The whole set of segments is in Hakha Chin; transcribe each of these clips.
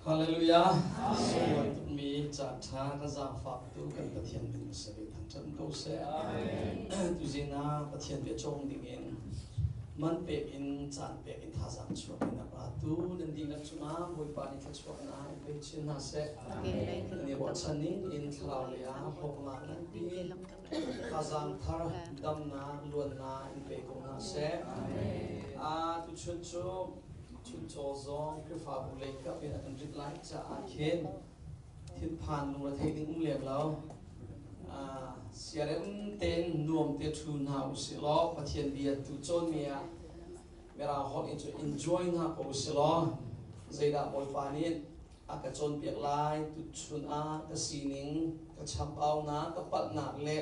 Hallelujah. Sunglawi tukmi caan ṭha kan zaangfaktu kan Pathian min seh thangṭhat ko seh. Tuzing ah Pathian bia cawng dingin man pek in caan pek in thazaang chuak in a ratu nan dihlak cungah Bawipa nih thluachuahnak in pe chin hna seh. Nan i ruahchan ning in thlarau lei ah hlawknak nganpi thazaang thar damnak luannak in pe ko hna seh. Tuchun cu Chuncaw zong Khrihfabu lei kap in a kan rit lai caah khin thinphan lungrethei ding um lem lo. Siarem tein nuam te ṭhu hna usih law Pathian bia tu cawnmi ah Mirang holh in cun enjoy hna ko usih law zeidah Bawipa nih a ka cawnpiak lai tuchun ah ka sining ka chambaunak ka palhnak le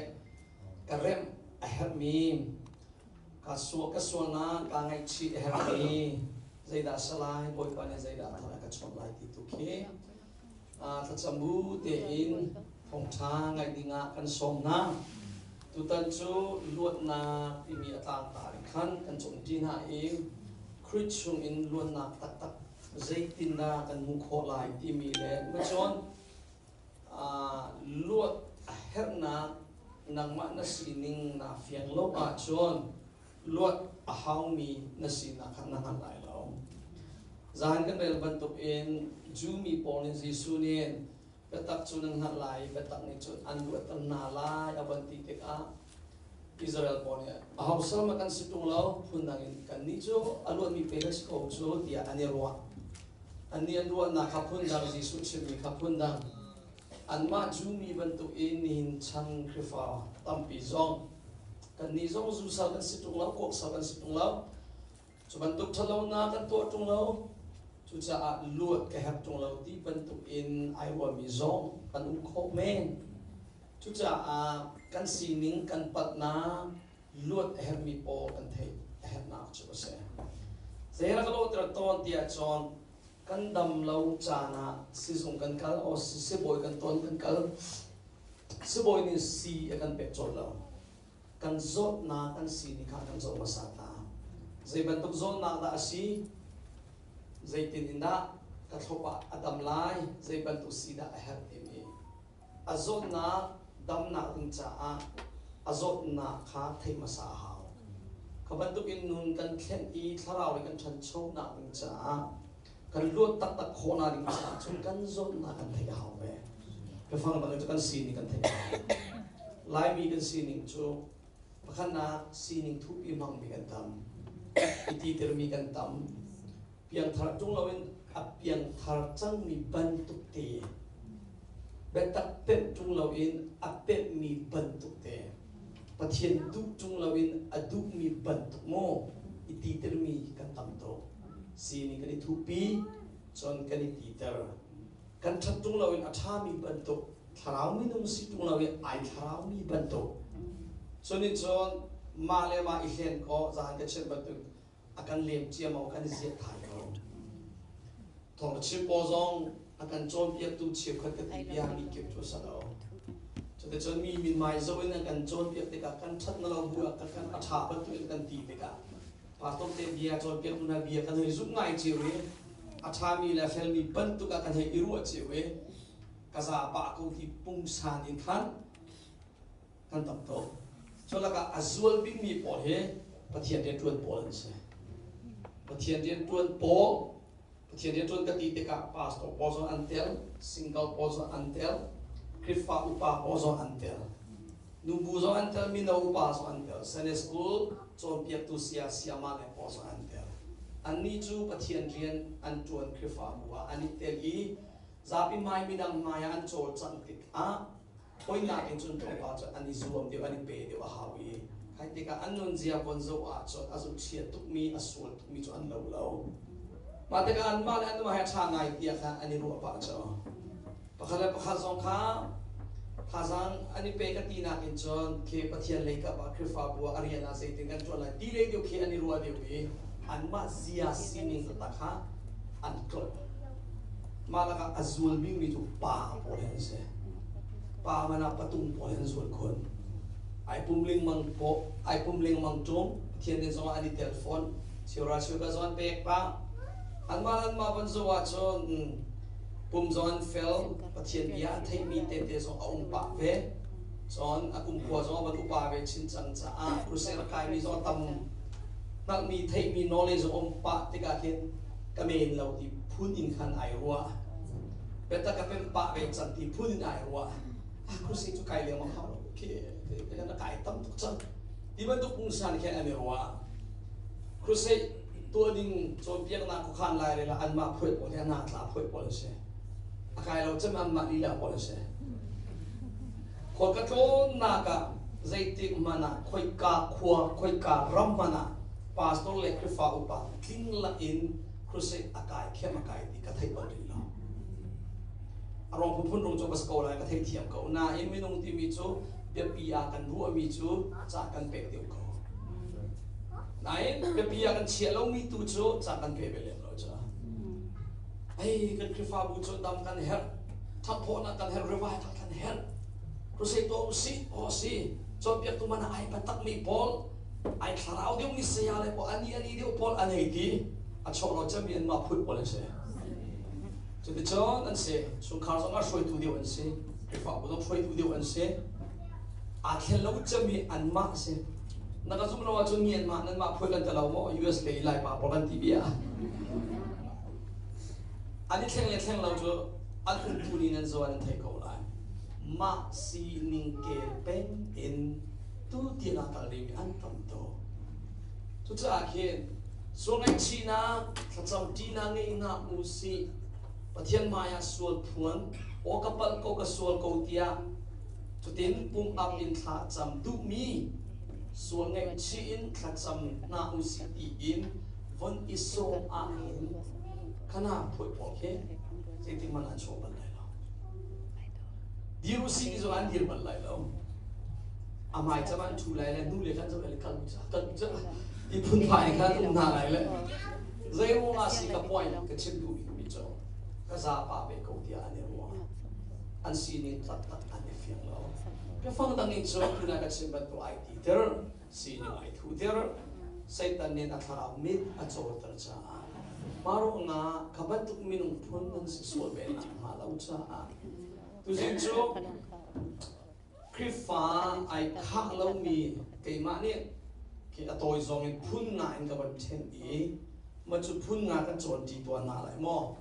ka remh a herhmi Ka sual ka sualnak kaa ngaihchih a herhmi zeidah a si lai, Bawipa nih zeidah thar a ka chawnh lai ti tu khi thlacam bu tein thawngṭha ngaih dingah kan sawm hna. Tutan cu luatnak timi a tlangtar in khan kan cawmṭi hna i Khrih chungin luatnak taktak zeitindah kan hmuh khawh lai timi le macun luat a herhnak nangmah na sining naa fiang lo ahcun luat a haumi na sinak kha na hngal lai lo. Zahan kan rel bantukin Jew mi pawl nih Jesuh nih biatak cu nan hngalh lai, biatak nih cun an luatter hna lai a van ti tikah Israel pawl nih aho sal ma kan si ṭung lo, phundang in kannih cu a luatmi pe kan si ko cu tiah an i ruah. Annih an ruahnak kha phundang, Jesuh chimmi kha phundang. Anmah Jewmi bantukin nihin chan Khrihfa tampi zong kannih zong zu sal kan si ṭung lo, kuak sal kan si ṭung lo. Cu bantuk ṭhalonak kan tuah ṭung lo. Cucaah luat ka herh ṭung lo ti bantukin ai ruahmi zong kan um khawh men. Cucaah kan sining kan palhnak luat a herhmi pawl kan theih a herhnak cu a si. Zei rak lawhter tawn tiah cun kan dam lo caan ah sizung kan kal o sibawi kan tawn kan kal sibawi nih sii a kan pek colh lo. Kan zawtnak kan si ni kha kan zoh hmasa ta. Zei bantuk zawtnak dah a si? Zeitin in dah ka thlop ah a dam lai? Zei bantuk sii dah a herh timi a zawtnak damnak ding caah a zawtnak kha theih hmasa a hau. Kha bantukin nun kan thlen i thlarau in kan ṭhanchonak ding caah kan luat taktak khawhnak ding caah cun kan zawtnak kan theih a hau ve. Biafang bangin cu kan sining kan theih a hau. Laimi kan sining cu pakhatnak sining thupi hmangmi kan tam, i titirmi kan tam, piangthar ṭung loin a piangthar cangmi bantuk te biatak pemh ṭung loin a pemhmi bantuk te Pathian duh ṭung loin a duhmi bantuk maw i titirmi kan tam tuk. Sining kan i thuhpi, cun kan i titer. Kan ṭhat ṭung loin a ṭhami bantuk, thlarau minung si ṭung loin ai thlaraumi bantuk. Cun nih cun mah le mah i hlen kaw zan ka chimh bantuk a kan lem ciammam kan i ziak thai ko. Thawng chim pawl zong a kan cawnpiaktu cheukhat ka ti bia mi kip cu sa lo. Cuticun mi mithmai zoh in an kan cawnpiak tikah kan ṭhat na lo bu ah kan a ṭha bantuk in kan ti tikah pastor te bia cawnpiaktu hna bia kan hei zumh ngai cio i a ṭhami le a felmi bantuk ah kan hei i ruah cio i ka za pah ko ti pungsan in khan kan tam tuk. Cu lakah a zual bikmi pawl hi Pathian rianṭuan pawl an si. Pathian rianṭuan pawl, Pathian rianṭuan ka ti tikah pastor pawl zong an tel, single pawl zong an tel, Khrihfa upa pawl zong an tel. Nubu zong an tel, mino upa zong an tel, Sunday school cawnpiaktu saya sayama le pawl zong an tel. Annih cu Pathian rian an ṭuan Khrihfabu ah an i tel i zapi hmai midang hmai ah an cawlcangh tikah Hawinak in cun tlawmpal cu an i zuam deuh, an i pe deuh a hau i khai tikah an nunzia von zoh ahcun a zuhchia tukmi, a sual tukmi cu an lo lo. Mah tikah anmah le anmah he a ṭha ngai tiah khan an i ruah pah cu. Pakhat le pakhat zong kha thazaang an i pe ka tinak in cun khi Pathian lei kap ah Khrihfabu ah a rian ah zeitin kan ṭuan lai ti lei deuh khi an i ruah deuh i anmah zia sining taktak kha an tlolh. Mah lakah a zual bikmi cu pa pawl hi an si. Pa man ah patung pawl hi an zual khun. Ai pum lengmang paw, ai pum lengmang ṭung, Pathian nih zong ah an i tel fawn. Cheura cheuka zong an pek pah. Anmah anmah van zoh ahcun Pum zong an fel, Pathian bia a theimi tete zong a um pah ve. Cun a kumkhua zong a van upa ve chin cang caah crusade a kaimi zong a tam. Hngalhmi, theihmi knowledge zong a um pah tikah khin ka men lo ti phun in khan ai ruah. Biatak ka pemh pah ve cang ti phun in ai ruah. Ah, crusade cu kai lengmang hau lo. Khi na kai tam tuk cang. Ti bantuk pungsan khin an i ruah. Crusade tuah ding cawnpiaknak khuakhan lairel ah anmah phuai pawl hi a natla phuai pawl an si. A kai lo cem anmah lila pawl an si. Khual ka tlawnnak ah zeitik hmanh ah khoika khua khoika ram hmanh ah pastor le Khrihfa upa tling lakin crusade a kai thiam a kai ti ka theih bal rih lo. A ruang phunphun rung cu va si ko lai ka theithiam ko. Nain minung timi cu biapi ah kan ruahmi cu ca kan pek deuh ko. Nain biapi ah kan chiah lomi tu cu ca kan pe ve lem lo ca. Hei kan Khrihfabu cu dam kan herh, ṭhanghphawhnak kan herh, revival kan herh. Crusade tuah usih, aw si. Cawnpiaktu man ah ai patakmi pawl, ai thlarau deuhmi saya le pawl, ani ani deuh pawl an hei ti. A chuak lo cemmi anmah phut pawl an si. Cuticun an si. Chungkhar zong ah hruaitu deuh an si. Khrihfabu zong hruaitu deuh an si. Aa thlen lo cemmi anmah a si. Na ka zumh lo ahcun mi anmah nanmah phuai kan ti lo maw? US lei Laipa pawl kan ti bia. An i thleng le thleng lo cu an umtu nih nan zawn an thei ko lai. Mah sining kel peng in tu tiang ah kal dingmi an tam tuk. Cucaah khin sual ngaihchihnak, thlacam ṭihnak ngei hna u sih. Pathian hmaiah sual phuan, aw ka palh ko ka sual ko tiah cutin pum ap in thla cam duhmi sual ngaihchih in thlacam hna u sih tiin von i sawm ahhin khana phuai pawl khi zeitik hmanh an chuak bal lai lo. Dir u sih ti zong an dir bal lai lo. A hmai cam an ṭhu lai le hnu le khan zoh lai le kal u ca kal u ca ti phunphai khan um hna lai le zei ruangah si ka point ka chim duh bikmi cu ka zapa ve ko tiah an i ruah. An sining taktak an i fiang lo. Biafang dang in cun tuna ka chim bantuk ai ti tir, sining ai thu tir, Satan nih a thlarau mit a cawlter caah mah ruangah kha bantuk minung phun nan si sual ve nakhnga lo caah tuzing cu Khrihfa ai khah lomi keimah nih khi a tawi zong in phun nga in ka van ṭhen i mah cu phun nga kan cawnṭi tuah hna lai maw?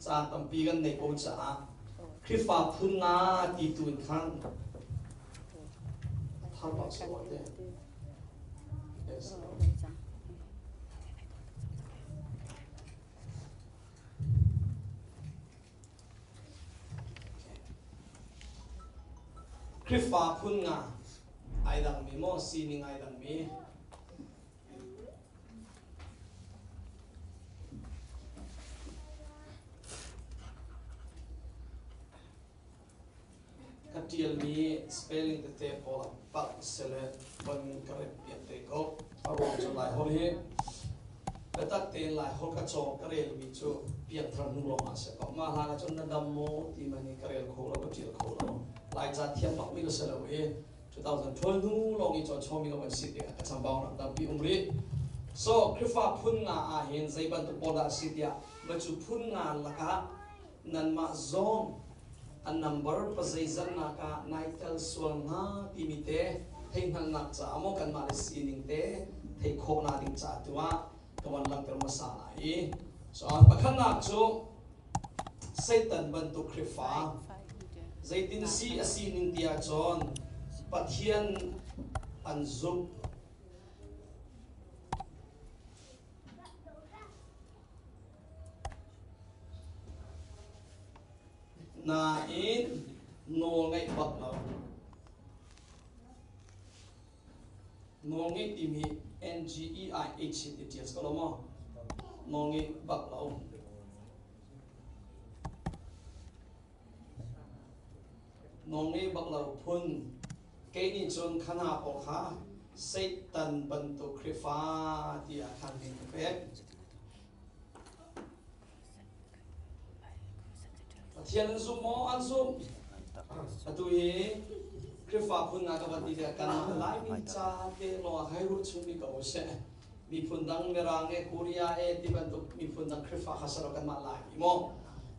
Caan tampi kan neih ko caah Khrihfa phun nga ti tu in khan thar bak si te. Yes. Khrihfa phun nga ai dangmi maw sining ai dangmi ka ṭialmi spelling tete pawl a palh sile von ka rep piak te ko. A ruang cu Laiholh hi biatak tein Laiholh ka cawng ka relmi cu piangthar hnu lawng ah si ko. Mah hlan ahcun na dam maw ti man in ka rel kho lo, ka ṭial kho lo. Laica thiam bakmi ka si lo i 2012 hnu lawng i cawn chawmi ka van si tikah ka chambaunak tampi um rih. So Khrihfa phun nga ah hin zei bantuk pawl dah a si tiah ma cu phun nga lakah nanmah zong a number pazeizatnak ah nai tel sual hnga timi te theihhngalhnak caah maw kanmah le sining te theih khawhnak ding caah tu ah ka van langhter hmasa lai i cun pakhatnak cu Satan bantuk Khrihfa zeitin si a sining ti ahcun Pathian an zumh. Nain nawl ngeih bak lo. Nawl ngeih timi N-G-E-I-H ti ṭial si ko lo maw? Nawl ngeih bak lo. Nawl ngei bak lo phun. Kei nih cun khana pawl kha Satan bantuk Khrihfa tiah khan min ka pek. Pathian an zum maw? An zum. Atu hi Khrihfa phun nga ka van ti tikah kanmah Laimi ca te lawng ah hei ruah chungmi ko usih. Miphun dang Mirang e Korea e ti bantuk miphun dang Khrihfa kha saro kanmah Laimi maw?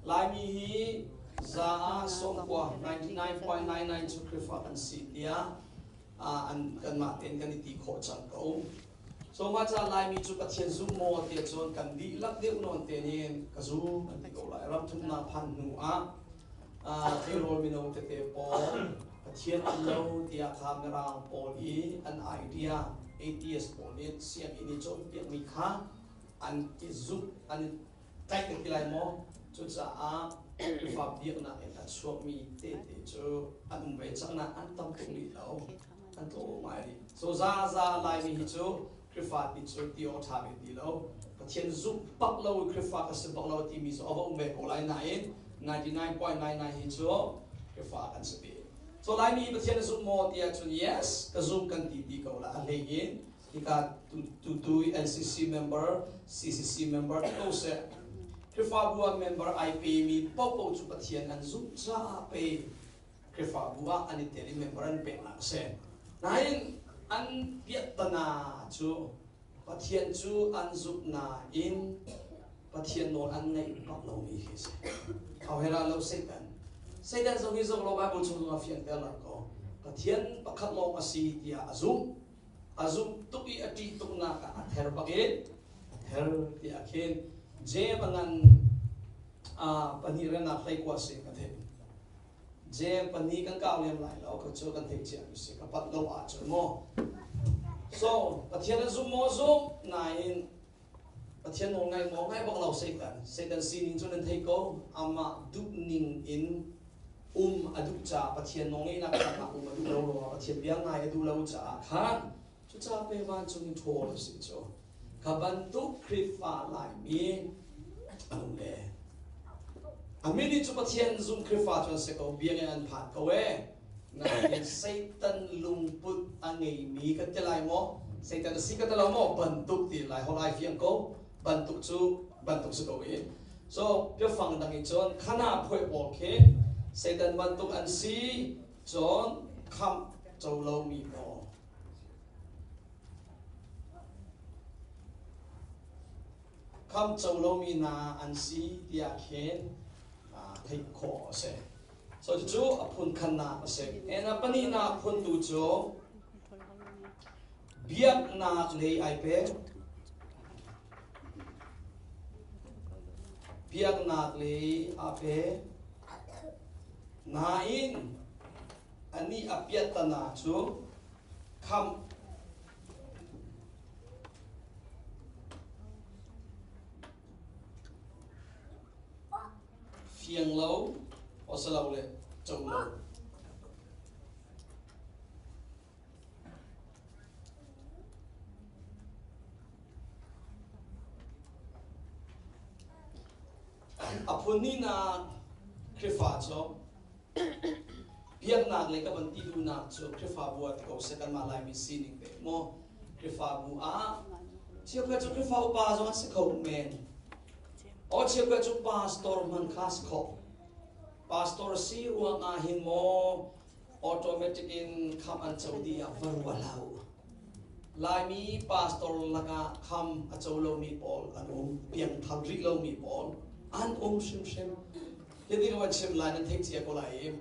Laimi hi za ah 90, 99.99 cu Khrihfa kan si tiah an kanmah tein kan i ti khawh cang ko. So mah ca Laimi cu Pathian zum maw tiah cun kan dihlak deuh nawn te nih ka zum an ti ko lai. Ram thumnak phan hnu ah tleirawl mino tete pawl Pathian um lo tiah kha Mirang pawl i an idea atheist pawl nih sianginn i cawnpiakmi kha an i zumh an i tlaih kan ti lai maw? Cucaah Khrihfa biaknak in a chuakmi tete cu an um ve cang nain an tam tuk rih lo. An tlawm ngai rih. So zaza Laimi hi cu Khrihfa ti cu ti awk ṭha ve ti lo. Pathian zumh bak lo i Khrihfa ka si bak lo timi cu a va um ve ko lai nain 99.99 hi cu Khrihfa kan si ve. So Laimi Pathian na zumh maw ti ahcun yes ka zumh kan ti ti ko la a hlei in hika tutu NCC member CCC member ti ko seh Khrihfabu ah member ai pemi paohpaoh cu Pathian an zumh caah pe Khrihfabu ah an i tel i member an peknak a si. Nain an piahtana cu Pathian cu an zumh nain Pathian nawl an ngaih bak lomi khi a si. Hauhera lo Satan. Satan zong hi zong lo Bible chung zong a fianter lang ko. Pathian pakhat lawng a si tiah a zumh. A zumh tuk i a ṭih tuknak ah a ther bak in a ther tiah khin Jeim a ngan pahnih renak hleikua si ka theih. Jeim pahnih kan kau lem lai lo ka cu kan theih cia mi si ka pat lo ahcun maw. So Pathian a zum maw zum nain Pathian nawl ngai maw ngai bak lo Satan. Satan sining cu nan thei ko amah duh ning in um a duh caah Pathian nawlngeihnak tangah um a duh lo ruangah Pathian bia ngai a duh lo caah khan cucaah pe vancung in ṭhawl a si cu kha bantuk Khrihfa Laimi an um le a min cu Pathian zum Khrihfa cu an si ko biakinn an phan ko e nain Satan lungput a ngeimi kan ti lai maw Satan a si ka ti lo maw bantuk ti lai holh ai fiang ko bantuk cu bantuk si ko i so biafang dang in cun khana phuai pawl khi Satan bantuk an si cun khamh co lomi pawl khamh co lomi hna an si tiah khin theih khawh a si. So cucu a phun khannak a si. And a pahnihnak phun tu cu biaknak lei ai pe. Biaknak lei aa pe. Nain anih a piahtana cu khamh fiang lo asilole co lo. A phunhnihnak Khrihfa cu biaknak lei ka van ti duhnak cu Khrihfabu ah ti ko seh kanmah Laimi sining te maw Khrihfabu ah cheukhat cu Khrihfa upa zong an si kho men. Aw cheukhat cu pastor hman kha si kho. Pastor si ruang ah hin maw automatic in kham an co dih ah va rua hlah u. Laimi pastor lakah kham a co lomi pawl an um, piangthar rih lomi pawl an um hrimhrim. Hiti ka van chim lai nan theih cia ko lai i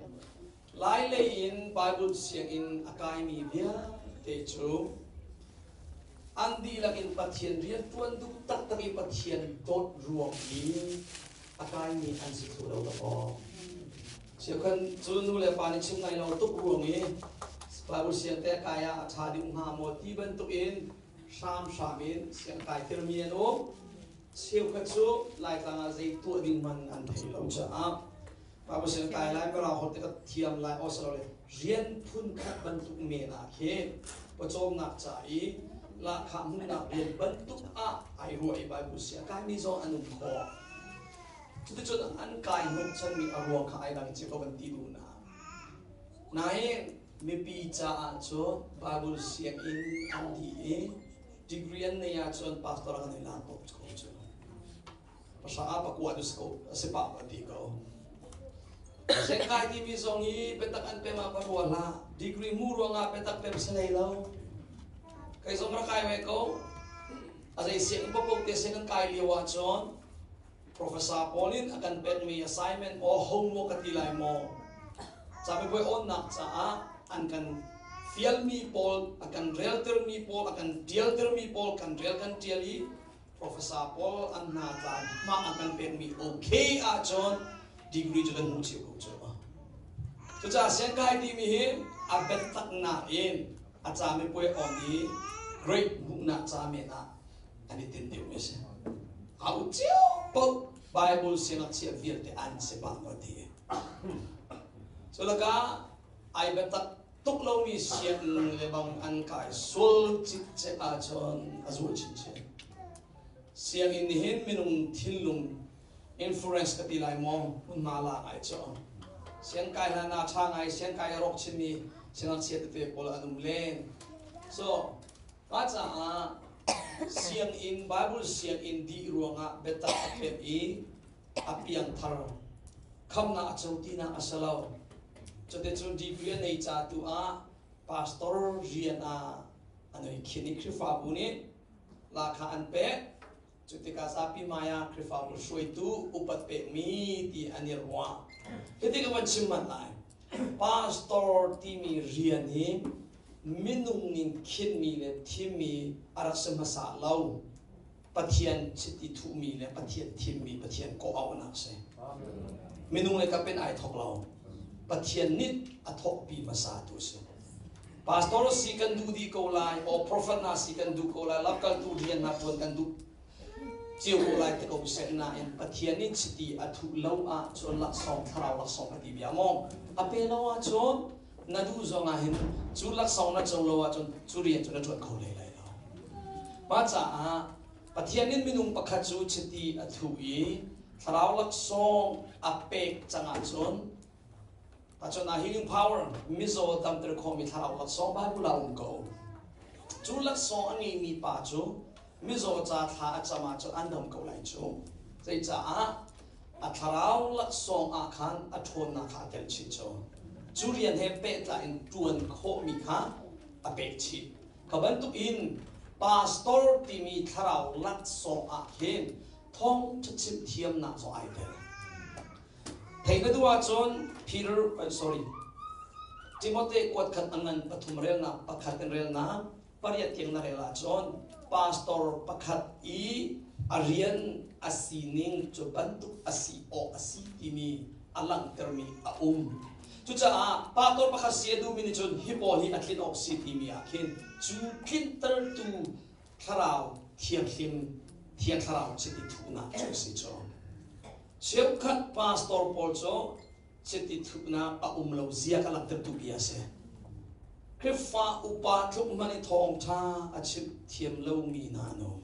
Lai lei in Bible sianginn a kaimi vialte cu an dihlak in Pathian rian ṭuan duh taktak i Pathian dawt ruang i a kaimi an si thlu lo dawh. Cheukhat cu nu le pa nih chim ngai lo tuk ruang i Bible siang te kai ah a ṭha deuh hnga maw ti bantuk in hramhram in siang kai tirmi an um. Cheukhat cu Laitlang ah zei tuah ding man an thei lo caah Bible siang kai lai mirang holh te ka thiam lai asilole rian phun khat bantuk men ah khin pawcawmnak ca i lahkhah hmuhnak rian bantuk ah ai ruah i Bible siang kaimi zong an um khawh. Cuticun an kai hnawhchanmi a ruang kha ai dang cio ko kan ti duh hna. Nain mipi caah cun Bible sianginn an dih i degree an neih ahcun pastor ah kan i lak ko ko cu. Pahra ah pakua cu si ko a si pah ko ti ko. Sengkai timi zong hi biatak an pem ah va rua hlah. Degree mu ruangah biatak pem si hlei lo. Kei zong rak kai ve ko. A zei sianginn paohpaoh te sianginn kai lio ahcun. Professor pawl in a kan pekmi assignment or homework ka ti lai maw? Camipuai awnnak caah an kan fialmi pawl, a kan reltermi pawl, a kan ṭialtermi pawl kan rel kan ṭial i professor pawl an hna tla hma a kan pekmi okay ahcun degree cu kan hmuh cio ko cu. Cucaah siangkai timi hi a biataknak in a camipuai on i grade hmuhnak ca men ah an i tinh deuhmi a si. Au cio paoh Bible siangngakchia vialte an si pah ko ti. Cu lakah ai biatak tuk lomi sianginn le bang an kai sual cikcek ahcun a zual chinchin. Sianginn nih hin minung thinlung influence ka ti lai maw hmunhma la ngai cu. Siangkai hlan ah ṭha ngai siangkai a rawk chinmi siangngakchia tete pawl an um len. So Mah caah sianginn Bible sianginn dih ruangah biatak a pemh i a piangthar khamnak a co tinak a si lo. Cuticun degree a nei ca tu ah pastor rian ah an oi khin i Khrihfabu nih lahkhah an pek. Cu tikah zapi hmai ah Khrihfabu hruaitu upat pekmi ti an i ruah. Hiti ka van chim manh lai. Pastor timi rian hi minung ning khinmi le thimmi a rak si hmasa lo. Pathian chiti thuhmi le Pathian thimmi Pathian kawh auhnak si. Minung le kap in ai thok lo. Pathian nih a thawkpi hmasa tu si. Pastor si kan duh dih ko lai, o prophet na si kan duh ko lai, lamkaltu rian na ṭuan kan duh cio ko lai te ko seh nain Pathian nih chiti a thuh lo ahcun laksawng thlarau laksawng ka ti bia maw a pe lo ahcun na duh zong ah hin cu laksawng na co lo ahcun cu rian cu na ṭuan kho hlei lai lo. Mah caah Pathian nih minung pakhat cu chiti a thuh i thlarau laksawng a pek cang ahcun Ahcun a healing power mizaw damter khawhmi thlarau laksawng Bible ah um ko. Cu laksawng a ngeimi pa cu mizaw ca thla a cam ahcun an dam ko lai cu. Zeicaah a thlarau laksawng ah khan a ṭhawnnak kha a tel chih cu. Cu rian he pehtlai in ṭuan khawhmi kha a pek chih. Kha bantuk in pastor timi thlarau laksawng ah hin thawngṭha chim thiamnak zong ai tel. Theih na duh ahcun Peter, sorry, Timote kuat khat a ngan pathum relnak pakhat in relnak pariat tiang na rel ahcun pastor pakhat i a rian a sining cu bantuk a si awk a si timi a langhtermi a um. Cucaah pastor pakhat si a duhmi nih cun hi pawl hi a tlin awk si timi ah khin cu tlintertu thlarau thianghlim thiang thlarau chiti thuhnak cu a si cu. Cheukhat pastor pawl cu chiti thuhnak a um lo zia ka langhtertu bia a si. Khrihfa upa tluk hmanh i thawngṭha a chimh thiam lomi hna an um.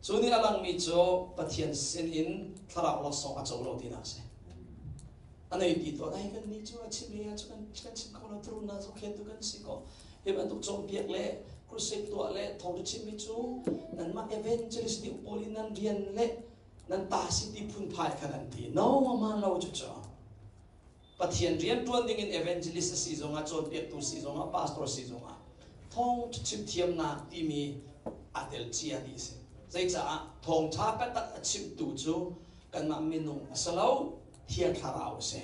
Cu nih a langmi cu Pathian sinin thlarau laksawng a co lo tinak a si. A nei ti tuah ai kan nih cu a chim le cu kan kan chim kho lo turu na zohkhentu kan si ko. Hi bantuk cawnpiak le crusade tuah le thawngṭha chimmi cu nanmah evangelist nih pawl in nan rian le nan ta si ti phunphai kha kan ti. No, aman lo cu cu. Pathian rian ṭuan ding in evangelist si zongah cawnpiaktu si zongah pastor si zongah thawngṭha chim thiamnak timi a tel cia dih si. Zeicaah thawngṭha biatak a chimtu cu kanmah minung a si lo, Thiang Thlarau a si.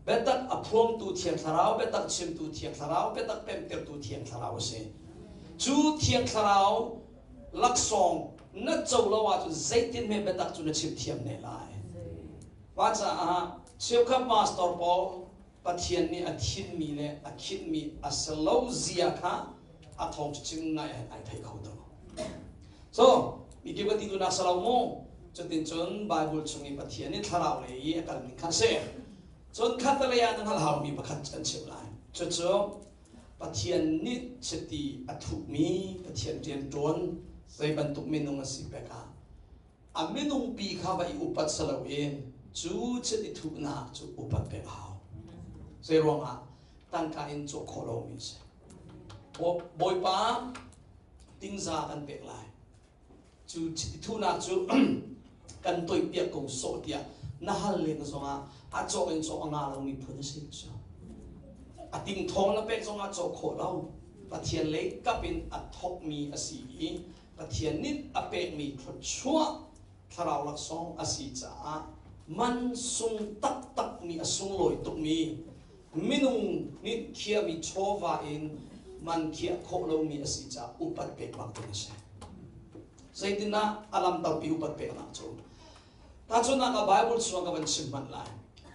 Biatak a phuangtu Thiang Thlarau, biatak chimtu Thiang Thlarau, biatak pemhtertu Thiang Thlarau a si. Cu Thiang Thlarau laksawng na co lo ahcun zeitin hme biatak cu na chim thiam ne lai. Mah caah cheukhat pastor pawl Pathian nih a thimmi le a khinhmi a si lo zia kha a thawng chim ngai ah ai thei kho to. So, mi kip ka ti tu nak si lo mu. Cutin cun Bible chung i Pathian nih thlarau lei i a kal ning kha a si. Cun khatalei ah na hngalh haumi pakhat kan chim lai. Cucu Pathian nih chiti a thuhmi Pathian rianṭuan zei bantuk minung a si pek ah a minung pi kha va i upat si loin cu chiti thuhnak cu upat pek a hau. Zei ruangah tangka in cawk khawh lomi a si. Bawipa tingza kan pek lai. Cu chiti thuhnak cu kan toihpiak ko sawh tiah na hal len zongah a cawk in cawk a nga lomi phun a si. A ting thawng na pek zongah cawk khawh lo. Pathian lei kap in a thawkmi a si i Pathian nih a pekmi thluachuah. Thlarau laksawng a si caah man sung taktakmi a sunglawi tukmi minung nih khiahmi chawva in man khiah khawh lomi a si caah upat pek bak ding a si. Zeitindah a lam tampi upat peknak cu? Tahchunhnak ah Bible chung ka van chim hmanh lai.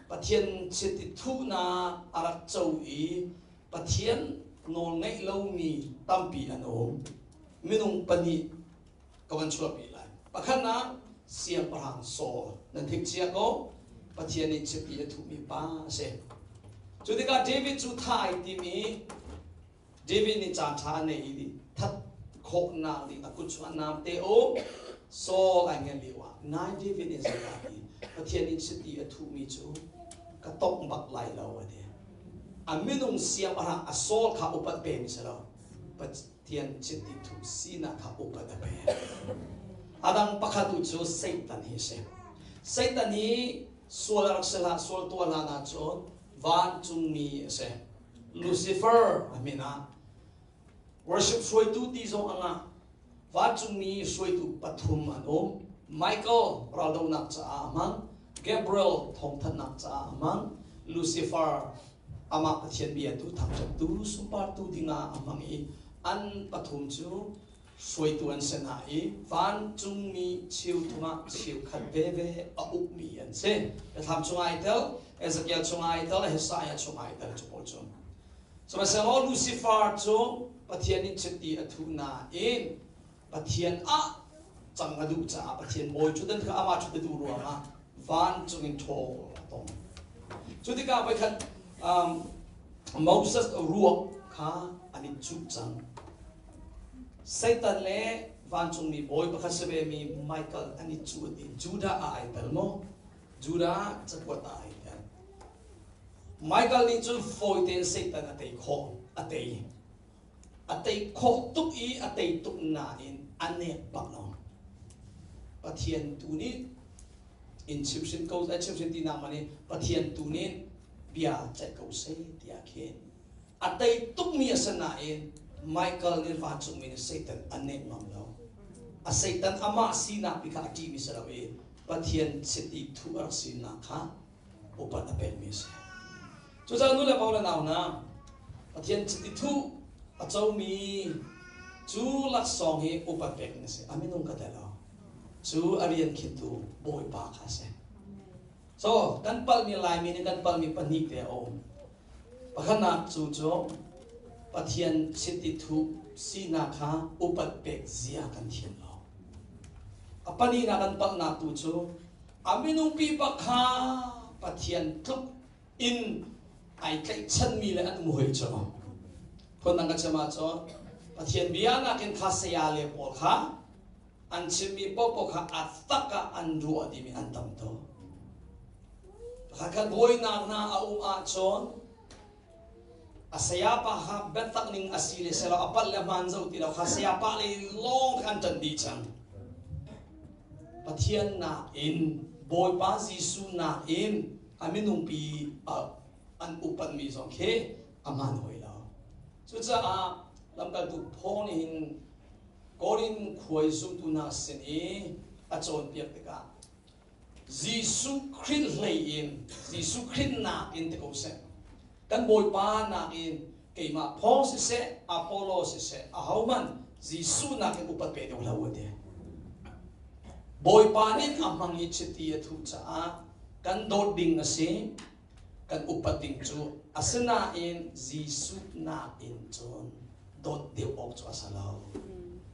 Pathian chiti thuhnak a rak co i Pathian nawl ngeih lomi tampi an um. Minung pahnih ka van chuahpi lai. Pakhatnak siangpahrang Saul nan theih cia ko. Pathian nih chiti a thuhmi pa a si. Cu tikah David cu tha ai tim i David nih caan ṭha a nei i that khawhnak ding a kut chungah namte um Saul ai ngen lio ah nai David nih zeidah ti Pathian nih chiti a thuhmi cu ka tongh bak lai lo a ti. A minung siangpahrang a Saul kha upat pemi si lo. Pathian chiti thuh sinak kha upat a pek. A dang pakhat tu cu Satan hi a si. Satan hi sual a rak si hlah, sual tuah hlan ahcun vancungmi a si. Lucifer a min ah worship hruaitu ti zong a ngah. Vancungmi hruaitu pathum an um. Michael raldohnak caah a hmang, Gabriel thawngthanhnak caah a hmang, Lucifer amah Pathian bia tu thangṭhattu sunpartu dingah a hmang i an pathum cu hruaitu an si hna i vancungmi cheu thum ah cheu khat veve a ukmi an si. Biathlam chungah ai tel, Ezekiel chungah ai tel, Hesaiah chungah ai tel cu pawl cu. Sihmanhsehlaw Lucifer cu Pathian nih chiti a thuh nain Pathian ah cang a duh caah Pathian bawi ṭhutdan kha amah ṭhut a duh ruangah vancung in ṭhawl a tong. Cu tikah voikhat Moses ruak kha an i cuh cang. Satan le vancungmi bawi pakhat si vemi Michael an i cuh in Judah ah ai tel maw? Judah cakuat ah ai tel. Michael nih cun fawi tein Satan a tei khawh, a tei. A tei khawh tuk i a tei tuk nain a nek bak lo. Pathian tu nih in chimhrin ko ai chimhrin ti nak man i Pathian tu nih bia ceih ko seh tiah khin a tei tukmi a si nain Michael nih vancungmi nih Satan a nek ngam lo. A Satan amah sinak pi kha a ṭihmi si lo i Pathian chiti thuh a rak sinak kha upat a pekmi a si. Cucaah nu le pa le nau hna, Pathian chiti thuh a comi cu laksawng hi upat pek ding a si. A minung ka tel lo. Cu a rian khintu Bawipa kha a si. So, kan palhmi Laimi nih kan palhmi pahnih te a um. Pakhatnak cu cu Pathian chiti thuh sinak kha upat pek zia kan thiam lo. A pahnihnak kan palhnak tu cu A minung pipa kha Pathian tluk in ai tlaihchanmi le an um hoi cu. Phundang ka chim ahcun Pathian bia nakin kha saya le pawl kha an chimmi paohpaoh kha a tak ah an ruah timi an tam tuk. Pakhat khat buainak hna a um ahcun a sayapa kha biatak ning a si le selo a palh le hmaan zo ti lo kha sayapa le lawng kha an ṭan dih cang. Pathian nakin Bawipa Jesuh nakin a minungpi an upatmi zong khi a hmaan hoi lo. Cucaah lamkaltu Paul nih hin Korin khuai zumtu hna sin i a cawnpiak tikah Jesuh Khrih hlei in Jesuh Khrih nakin ti ko seh kan Bawipa nakin keimah Paul siseh Apollo siseh ahohmanh Jesuh nakin upat pe deuh hlah u ti. Bawipa nih a hmang i chiti a thuh caah kan dawt ding a si kan upat ding cu asinain Jesuh nakin cun dawt deuh awk cu a si lo.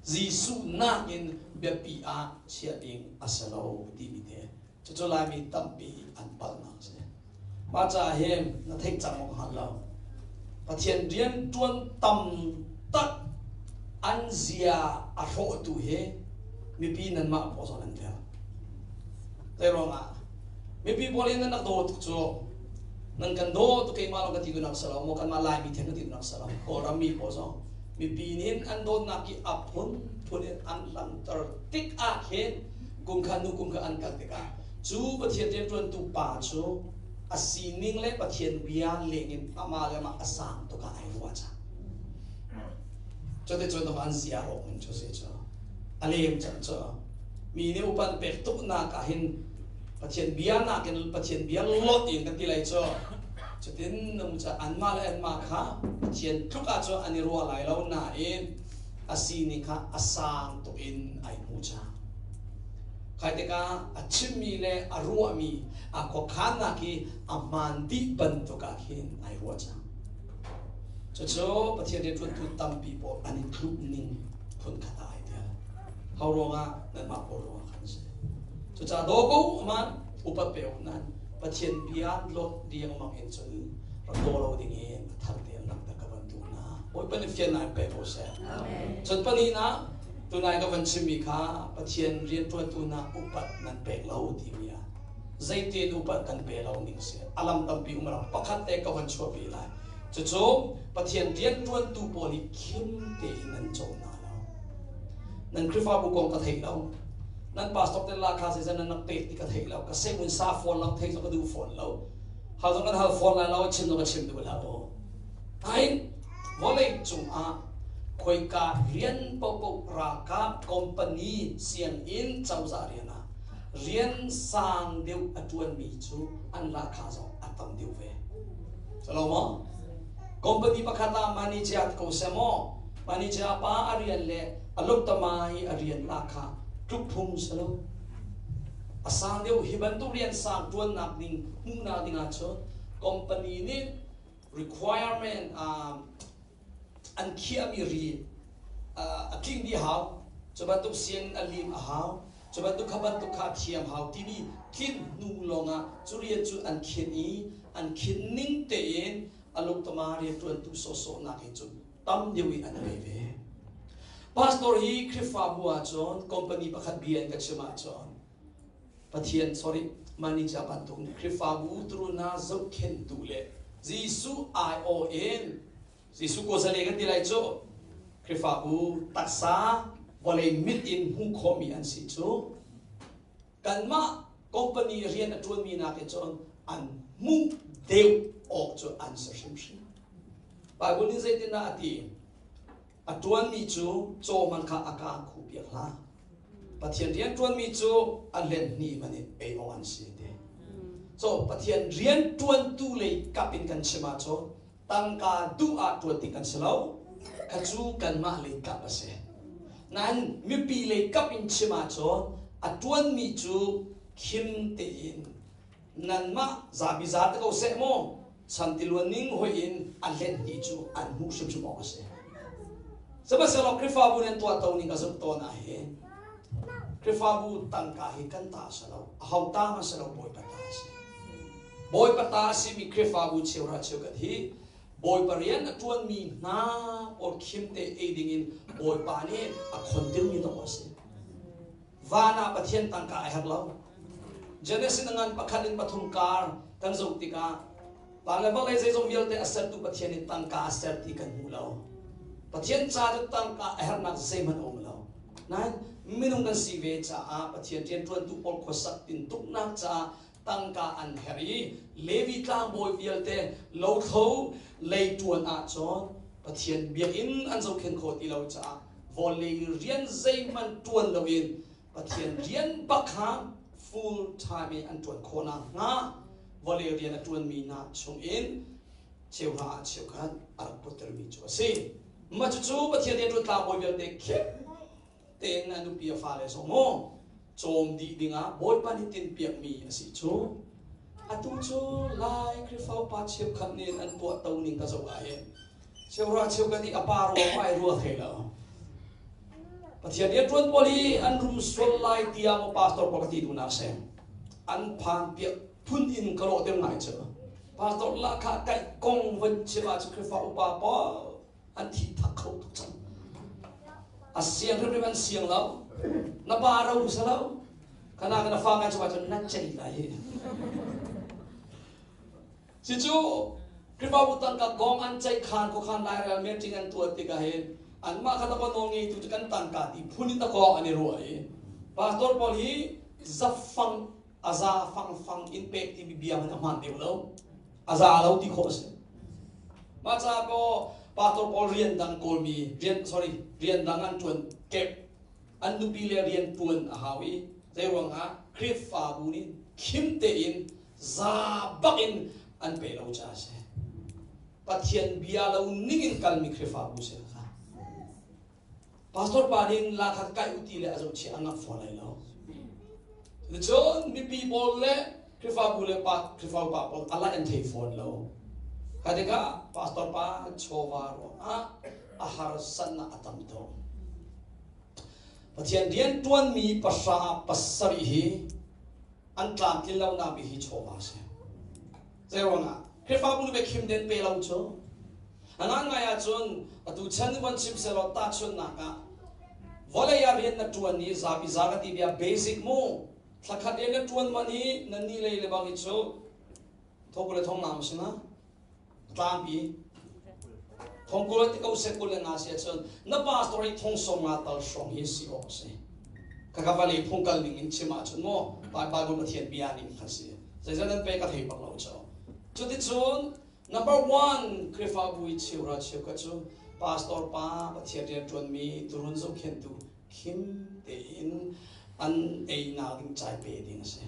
Jesuh nakin biapi ah chiah ding a si lo timi te cucu Laimi tampi an palhnak a si. Mah caah hin na theih cang awk hngal lo. Pathian rian ṭuan tam tak an zia a hrawhtu hi mipi nanmah paw zong nan tel. Zei ruangah mipi pawl in nan rak daw tuk cu nan kan daw tuk keimah lawng ka ti duhnak si lo maw kanmah Laimi theng ka ti duhnak si lo Kawlram mi pawl zong mipi nih an dawtnak hi a phunphun in an langhter tik ah khin kum kha nu kum kha an kal tikah cu Pathian rianṭuantu pa cu a sining le Pathian bia lengin amah le amah a sang tuk ah ai ruah cang. Cuticun an zia rawk ning cu si cu a lem cang cu. Mi nih upat pek tuknak ah hin Pathian bia nakin Pathian bia lot in kan ti lai cu. Cutin nung ca anmah le anmah kha Pathian tluk ah cun an i ruah lai lo nain a sining kha a sang tuk in ai hmu cang. Khai tikah a chimmi le a ruahmi a khuakhannak hi a hmaan dih bantuk ah khin ai ruah cang. Cucu Pathian rianṭuantu tampi pawl an i tluk ning phunkhat ah ai tel. Ho ruangah nanmah pawl ruangah khan a si. Cucaah daw ko aman upat pe awk nan Pathian bia lot riangmang in cun rak daw lo ding in a thar te an langhter ka van duh hna. Bawipa nih fiannak in pe ko seh. Cun pahnihnak tunai ka van chimmi kha Pathian rianṭuantu hna upat nan pek lo timi ah zeitin upat kan pe lo ning si a lam tampi um ram pakhat te ka van chuahpi lai. Cucu Pathian rianṭuantu pawl hi khim tein nan cawm hna lo. Nan Khrihfabu kong ka thei lo. Nan pastor te la kha zeizat nan rak pek ti ka thei lo. Ka semun sa fawn lo, thei zong ka duh fawn lo. Hal zong kan hal fawn lai lo, chim zong ka chim duh lo. Nain vawlei cungah khoika rian paohpaoh ralkap company sianginn cozah rian ah rian sang deuh a ṭuanmi cu an lahkhah zong a tam deuh ve. Salo maw? Company pakhat ah manager ko seh maw? Manager pa a rian le a lungtama i a rian lahkhah tluk phung si lo. A sang deuh hi bantuk rian sang ṭuannak ding hmuhnak ding ahcun company nih requirement an khiahmi ri a tling dih hau. Cu bantuk sian a lim a hau. Cu bantuk kha bantuk kha a thiam hau timi tlin hnu lawngah cu rian cu an khin i an khin ning tein a lungtama rianṭuantu sawhsawh nak hin cun tam deuh i an pe ve. Pastor hi Khrihfabu ahcun company pakhat bia in ka chim ahcun Pathian sorry manager bantuk Khrihfabu turuna zohkhenhtu le Jesuh aiawh in Jesuh kawzale kan ti lai cu Khrihfabu taksa vawlei mit in hmuh khawhmi an si cu kanmah company rian a ṭuanmi nakin cun an hmuh deuh awk cu an si hrimhrim. Bible nih zeitindah a ti? A ṭuanmi cu caw hmanh kha a kaa khuh piak hlah. Pathian rian ṭuanmi cu a len hni hmanh in ei awk an si ti. So Pathian rian ṭuantu lei kap in kan chim ahcun tangka duh ah ṭuan ding kan si lo. Kha cu kanmah lei kap a si. Nain mipi lei kap in chim ahcun a ṭuanmi cu khim tein nanmah zapi za te ko seh maw chantiluan ning hoi in a hlet ti cu an hmuh hrimhrim awk a si. Sihmanhsehlaw Khrihfabu nih an tuahto ning ka zumh tawn ah hin Khrihfabu tangka hi kan ta a si lo, aho ta hmanh si lo Bawipa ta a si. Bawipa ta a simi Khrihfabu cheuhra cheukhat hi Bawipa rian a ṭuanmi hna pawl khimte ei dingin Bawipa nih a khontirmi dawh a si. Van ah Pathian tangka a herh lo. Genesis na ngan pakhat in pathum kar kan zoh tikah van le vawlei zeizong vialte a sertu Pathian nih tangka a ser ti kan hmu lo. Pathian ca cu tangka a herhnak zeihmanh a um lo. Nain minung kan si ve caah Pathian rianṭuantu pawl khuasak tintuknak caah tangka an herh i Levi tlangbawi vialte lothlo lei ṭuan ahcun Pathian biakinn an zohkhenh khawh ti lo caah vawlei rian zeihmanh ṭuan loin Pathian rian bak kha full time in an ṭuan khawh nakhnga vawlei rian a ṭuanmi hna chungin cheuhra ah cheukhat a rak puttermi cu a si. Mah cucu Pathian rian ṭuan tlangbawi vialte khim tein a nupi a fale zong mu cawm dih dingah Bawipa nih tinhpiakmi a si cu. Atu cu Lai Khrihfa upa cheukhat nih an tuah to ning ka zoh ahhin cheuhra cheukhat i a pa ruang ai rua thei lo. Pathian rian ṭuan pawl hi an rum sual lai tiah maw pastor pawl ka ti duhnak si. An phan piak phun in ka lawh ter ngai cu. Pastor lahkhah kaih kong van chim ah cu Khrihfa upa pawl an thi thak kho tuk cang. A siang hrimhrim an siang lo. Na pa ro sa lo. Kana kana fa ngai cu cun na cei lai hi. Si cu Khrihfabu tangka kong an ceih khan khuakhan lairel meeting an tuah tikah hin anmah kha dakaw nawl ngeitu cu kan tangka ti phun in dakaw an i ruah i pastor pawl hi zafang a za fangfang in pek timi bia hmanh a hmaan deuh lo. A za lo ti khawh a si. Mah ca kaw pastor pawl rian dang kawlmi rian sorry rian dang an ṭuan kep. An nupi le rian ṭuan a hau i zeiruangah Khrihfabu nih khim tein za bak in an pe lo caah a si. Pathian bia lo ning in kalmi Khrihfabu si kha. Pastor pa nih la khat kai u ti le a zohchia a ngak fawn lai lo. Cun mipi pawl le Khrihfabu le pa Khrihfabu pa pawl ala an thei fawn lo. Kha tikah pastor pa chawva ruangah a harsatnak a tam tuk. Pathian rian ṭuanmi pahra pasarih hi an tlamtlin lonak bik hi chawva a si. Zeiruangah? Khrihfabu nih biakhim den pe lo cu. A ngai ahcun atu chan van chim selaw tahchunhnak ah vawlei ah rian na ṭuan i zapi za ka ti bia basic mu thlakhat rian na ṭuan man i na ni lei le bang hi cu thong le thong nam si na tlangpi thong kul ti ko se kul le nga si ahcun na pastor hi thong som nga tal hrawng hi si awk si kaka vale phung kal ning in chim ahcun mu Bible Pathian bia ning kha si zeizat nan pe ka thei bak lo cho cuticun number one Khrihfabu i cheuhra cheukhat cu pastor pa Pathian rian ṭuanmi turun zohkhentu khim tein an einak ding chai pe ding a si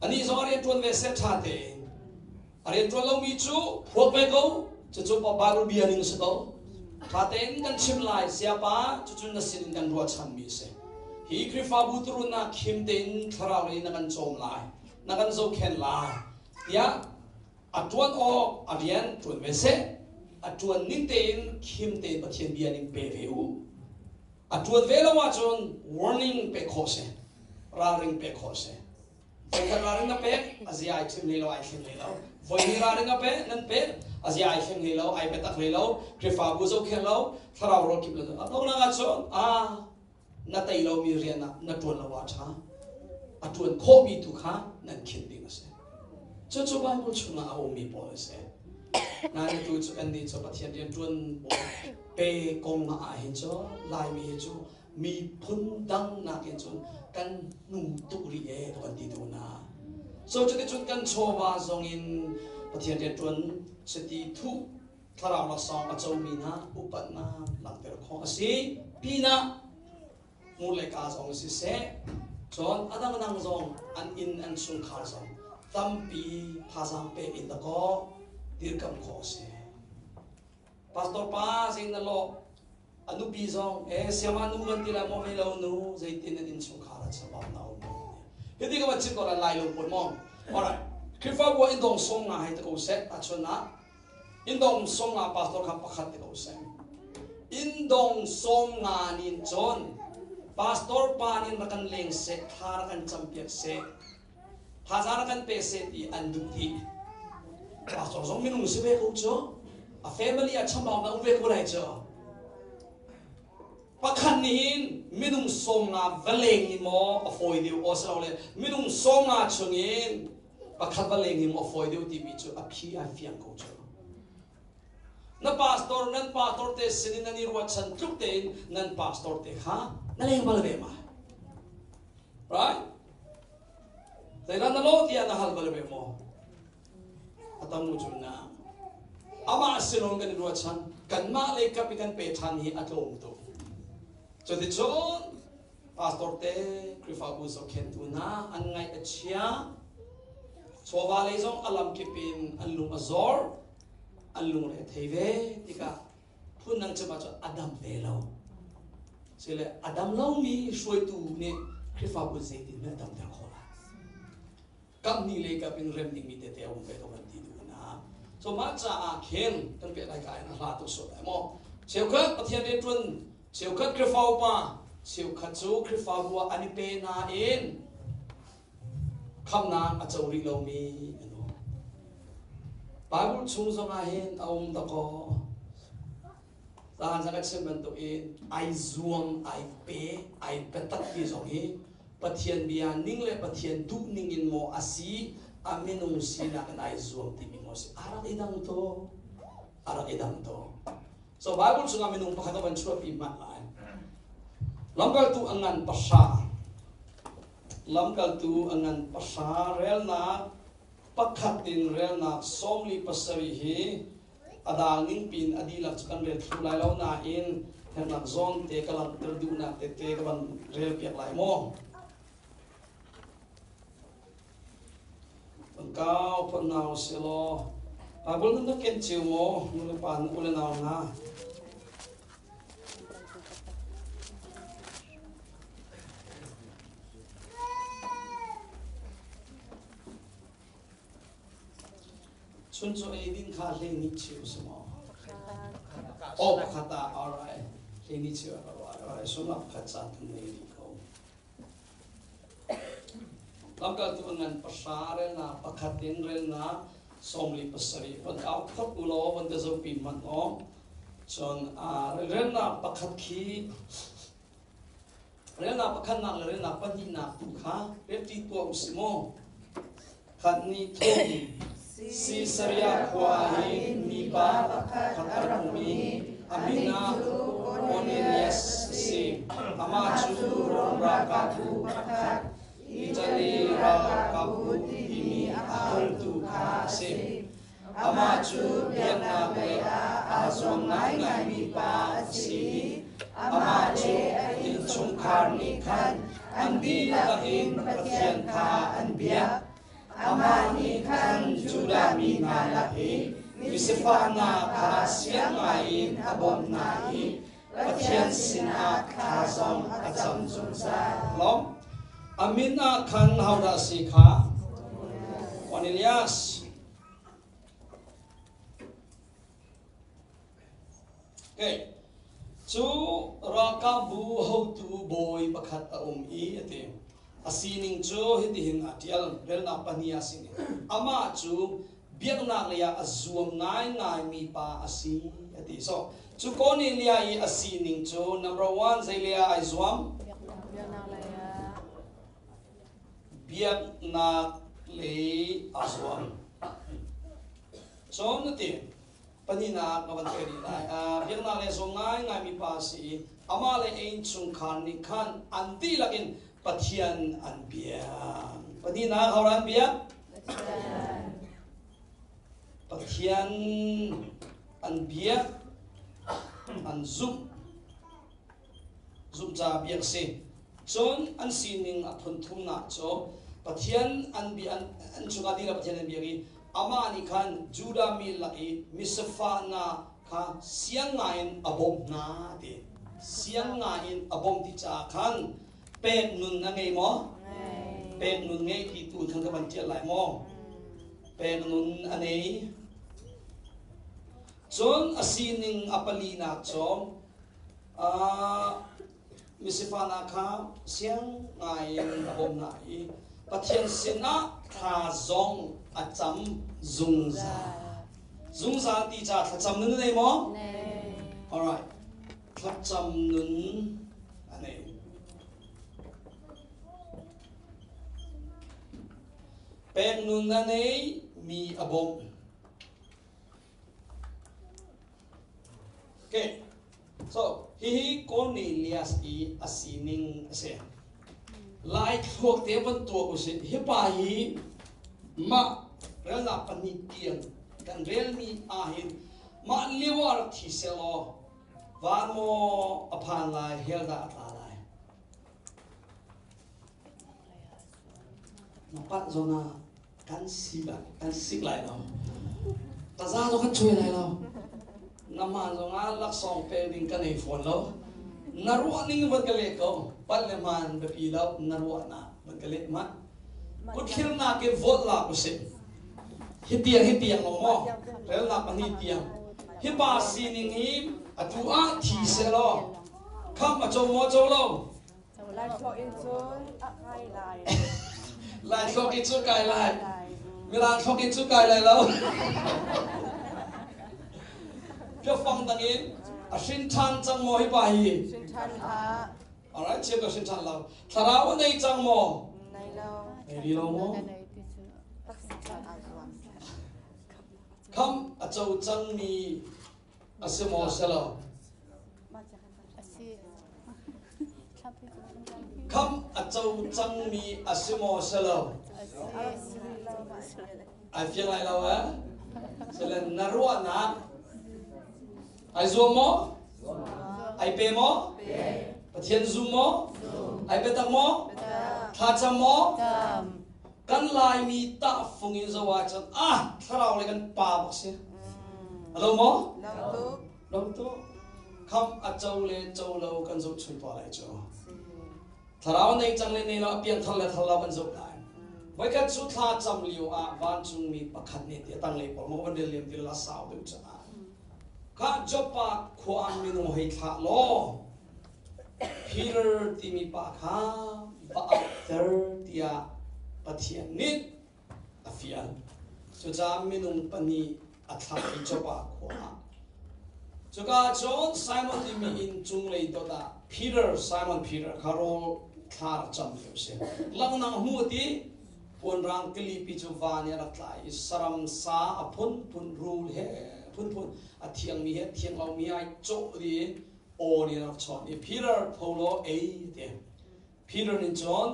Anih zong a rianṭuan ve seh ṭha tein. A rianṭuan lomi cu phuak ve ko, cucu Bible bia ning si ko. Ṭha tein kan chim lai, siapa, cucu na sin in kan ruahchanmi a si. Hi Khrihfabu turun ah khim tein thlarau lei na kan cawm lai, na kan zohkhenh lai, tiah a ṭuan awk a rian ṭuan ve seh. A ṭuan ning tein khim tein Pathian bia ning pe ve u. A ṭuan ve lo ahcun warning pek khawh si, ralring pek khawh si. Voikhat ralring na pek, a zia ai thim hlei lo, ai thleng hlei lo. Voihnih ralring a pek, nan pek, a zia ai thleng hlei lo, ai biatak hlei lo, Khrihfabu zohkhenh lo, thlarau rawl kip lo. A donghnak ahcun, ah, na tei lomi rian ah na ṭuan lo ah ṭha. A ṭuan khawhmi tu kha nan khinh ding a si. Cucu Bible chungah a ummi pawl a si. Nain atu cu kannih cu Pathian rianṭuan pawl pe kong ah hin cu Laimi hi cu miphun dang nakin cun kan hnu tuk rih e kan ti tu na. So cuticun kan chawva zong in Pathian rianṭuan chiti thuh thlarau laksawng a comi hna upatnak langhter khawh a si. Pinah hmur le kaa zong siseh cun a dangdang zong an inn an chungkhar zong tampi thazaang pek in dakaw dirkamh khawh a si. Pastor pa zei na lawh a nupi zong e siama nu kan ti lai maw hei lo nu zeitin an innchungkhar ah chabau na um hiti ka van chim ko lai lai lo pawl maw alright Khrihfabu ah indong sawm nga hei te ko seh tachun ah Indong 50 pastor kha pakhat te ko seh. Indong 50 nin cun pastor pa nin rak kan leng seh, thla rak kan campiak seh, thazaang rak kan pe seh ti an duh dih. Pastor zong minung si ve ko cu. A family a chambau na um ve ko lai cu. Pakhat nih hin minung 50 va leng ni maw a fawi deuh aw silole minung 50 chungin pakhat va leng hi maw a fawi deuh timi cu a phi ai fiang ko cu. Na pastor nan pastor te sin in nan i ruahchan tluk tein nan pastor te kha na leng bal ve ma? Right? Zeidah na lo tiah na hal bal ve maw? A tam cu na amah sinong kan i ruahchan kanmah lei kap i kan pe ṭhan hi a tlawm tuk. Cuticun Pastor te Khrihfabu zohkhenhtu hna an ngaih a chia. Chawva lei zong a lamkip in an lung a zor, an lungre a thei ve tikah phundang chim ahcun a dam ve lo. Sile a dam lomi hruaitu nih Khrihfabu zeitin a damter khawh lai? Kam hnih lei kap in rem dingmi tete a um ve ko kan ti duh na. So mah caah khin kan peh lai ka in a hla tuk sual lai maw? Cheukhat Pathian rianṭuan, cheukhat Khrihfa upa, cheukhat cu Khrihfabu ah an i pe nain khamnak a co rih lomi an um. Bible chung zongah hin a um dakaw. Zahan ka chim bantukin ai zuam, ai pe, ai biatak ti zong hi Pathian bia ning le Pathian duh ning in maw a si, a minung sinak in ai zuam timi maw si. A rak i dang to. A rak i dang to. So Bible chungah minung pakhat a van chuahpi hmanh lai. Lamkaltu a ngan pahra. Lamkaltu a ngan pahra relnak pakhat in relnak 47 hi a dal ning pin a dihlak cu kan rel thlu lai lo nain. Hernak zawn te ka langhter duhnak tete ka van rel piak lai maw? Kau phot nau selaw Bible nan rak ken cio maw nu le pa nu le nau hna? Chuncaw eidin kha 12 cheu si maw? Oh, pakhat ah, alright. 12 cheu ah alright. Sungah pakhat caan kan nei rih ko. Lamkaltu ngan pahra relnak pakhat in relnak 47 van au phot u law van ka zopi hmanh aw. Cun relnak pakhat khi Relnak pakhatnak le relnak pahnihnak tu kha relṭi tuah u si maw? Khat nih thum Sisaria khua i mipa pakhat a rak um i a min ah Kornelias a si. Amah cu Rom ralkapbu pakhat, Italy ralkapbu timi a holtu kha a si. Amah cu biaknak lei ah aa zuam ngaingaimi pa a si i amah cu innchungkhar nih khan an dihlak in Pathian kha an biak. Amah nih khan Judah mi hna lak i misifak hna kha siang ngaiin a bawmh hna i Pathian sinah thla zong a cam zungzal. Lawm. A min ah khan hodah si kha? Cornelius. Okay. Cu ralkapbu hotu bawi pakhat a um i a ti. A sining cu hitihin aa ṭial. Relnak pahnih ah sining. Amah cu biaknak lei ah a zuam ngaingaimi pa a si a ti. So, cu Cornelia i a sining cu number one zei lei ah ai zuam? Biaknak lei aa zuam. Cun na ti, pahnihnak ka van pe rih lai. Biaknak lei a zuam ngaingaimi pa a si i amah le a innchungkhar nih khan an dihlak in Pathian an biak. Pahnihnak ho an biak? Pathian an biak, an zumh. Zumh ca biak si. Cun an sining a phun thumnak cu Pathian an bi an, an chungah dihlak Pathian an biak i amah nih khan Judah mi lak i misifah hna kha siang ngaiin a bawmh hna ti. Siang ngaiin a bawmh ti caah khan pek nun a ngei maw? Pek nun ngei ti tu khan ka van ṭial lai maw? Pek nun a nei. Cun a sining a palinak cu misifahnak kha siang ngaiin a bawmh hna i Pathian sinah thla zong a cam zungzal. Zungzal ti ca thlacam nun a nei maw? Alright. Thlacam nun a nei. Pek nun a nei mi a bawmh. Okay. So, hihi Cornelius i a sining a si. Lai thluak te van tuak usih. Hi pa hi mah relnak pahnih tiang kan relmi ahhin mah lio ah rak thi selaw van maw a phan lai hell dah a tla lai. Na palh zawn ah kan si lai kan sik lai lo. Taza zong kan chuai lai lo. Na ma zong ah laksawng pe ding ka nei fawn lo. Na ruah ning van ka leh ko. Palh le hmaan biapi lo na ruahnak van ka leh mah. Kutthirnak in vote lak usih. Hi tiang hi tiang lo maw? Relnak pahnih tiang. Hi pa sining hi atu ah thi selaw kham a co maw co lo? Laithlawk in cun a kai lai. Laithlawk in cun kai lai. Mirang thlawk in cun kai lai lo. Biafang dang in a hrin ṭhan cang maw hi pa hi? Hrin ṭhan hlah. Alright, chiam ka hrin ṭhan lo. Thlarau a nei cang maw? Nei lo. Nei rih lo maw? Kham a co cangmi a si maw si lo? Kham a co cangmi a si maw si lo? Ai fiang lai lo eh? Selen na ruahnak ai zuam maw? Ai pe maw? Pathian zum maw? Ai biatak maw? Thlacam maw? Kan Laimi tahfung in zoh ahcun ah thlarau le kan pa bak si. Alo maw? Lo tuk. Kham a co le co lo kan zoh chun pa lai cu. Thlarau nei cang le nei lo piangthar le thar lo kan zoh lai. Voikhat cu thla cam lio ah vancungmi pakhat nih ti a tanglei pawl maw van rel liam ti la sau deuh caah kha Joppa khua ah minung hei thlah law Peter timi pa kha va auhter tiah Pathian nih a fial. Cucaah minung pahnih a thlah i Joppa khua ah. Cuka ah cun Simon timi inn cunglei dot ah Peter, Simon Peter kha rawl thla rak cam lio a si. Langnang hmu ti puanrang kilipi cu van i a rak tlai i saram sa a phunphun rul he phunphun a thiangmi he thiang lomi ai cawh dih i aw nih a rak chawnh i Peter tho law ei ti. Peter nih cun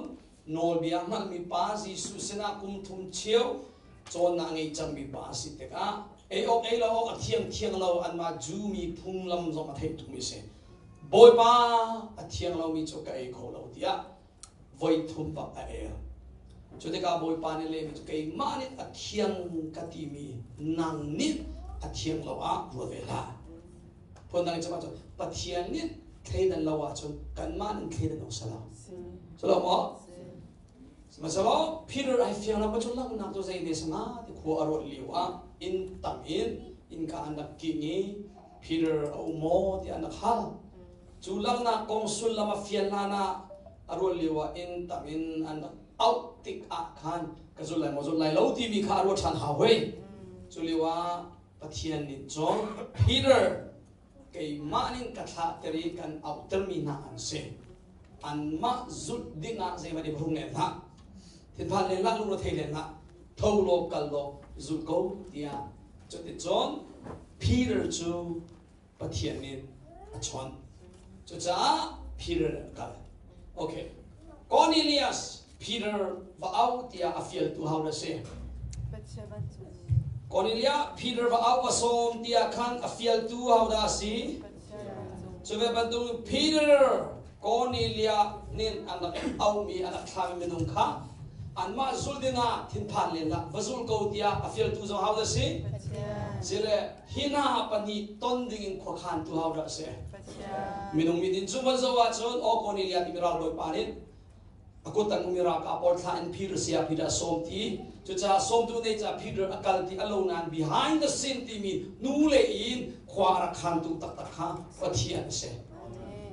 nawlbia hngalhmi pa Jesuh sinah kum thum cheu cawnnak a ngei cangmi pa a si tikah ei awk ei lo awk a thiang thiang lo anmah Jew mi phunglam zong a theih tukmi a si. Bawipa a thiang lomi cu ka ei kho lo tiah voi thum bak a el. Cu tikah Bawipa nih lehmi cu keimah nih a thiang ka timi nang nih a thiang lo ah ruat ve hlah. Phundang in chim ahcun Pathian nih thleidan lo ahcun kanmah nih thleidan awk si lo. Si lo maw? Sihmanhsehlaw Peter ai fiang lo cun langhnak cu zei ne sanga ti khua a ruat lio ah inn tang in innka an rak king i Peter a um maw tiah an rak hal. Cu langhnak kong sullam a fian hlan ah a ruat lio ah inn tang in an rak auh tik ah khan ka zul lai maw zul lai lo timi kha a ruat ṭhan hau hoi. Cu lio ah Pathian nih cun Peter keimah nih ka thlahter i kan auhtermi hna an si. Anmah zulh dingah zeihmanh i hung len hlah. Thinphan len hlah, lungre len hlah. Tho law kal law zul ko tiah cuticun Peter cu Pathian nih a chawnh. Cucaah Peter a kal. Okay. Cornelius Peter va au tiah a fialtu hau na si. Cornelius Peter va au va sawm tiah khan a fialtu hau dah a si. Cu ve bantuk Peter Cornelius nih an rak aumi an rak thlami minung kha anmah zul dingah thinphan len lah va zul ko tiah a fialtu zong hau dah si. Sile hi hna pahnih ton dingin khuakhan tu hau dah si. Minung mit in cu van zoh ahcun aw Cornelia timi ralbawi pa nih a kut an umi ralkap pawl thlah in Peter sia Peter a sawm ti cucaah sawmtu nei caah Peter a kal ti a lo nain behind the scene timi nu le in khua a rak khantu taktak kha Pathian a si.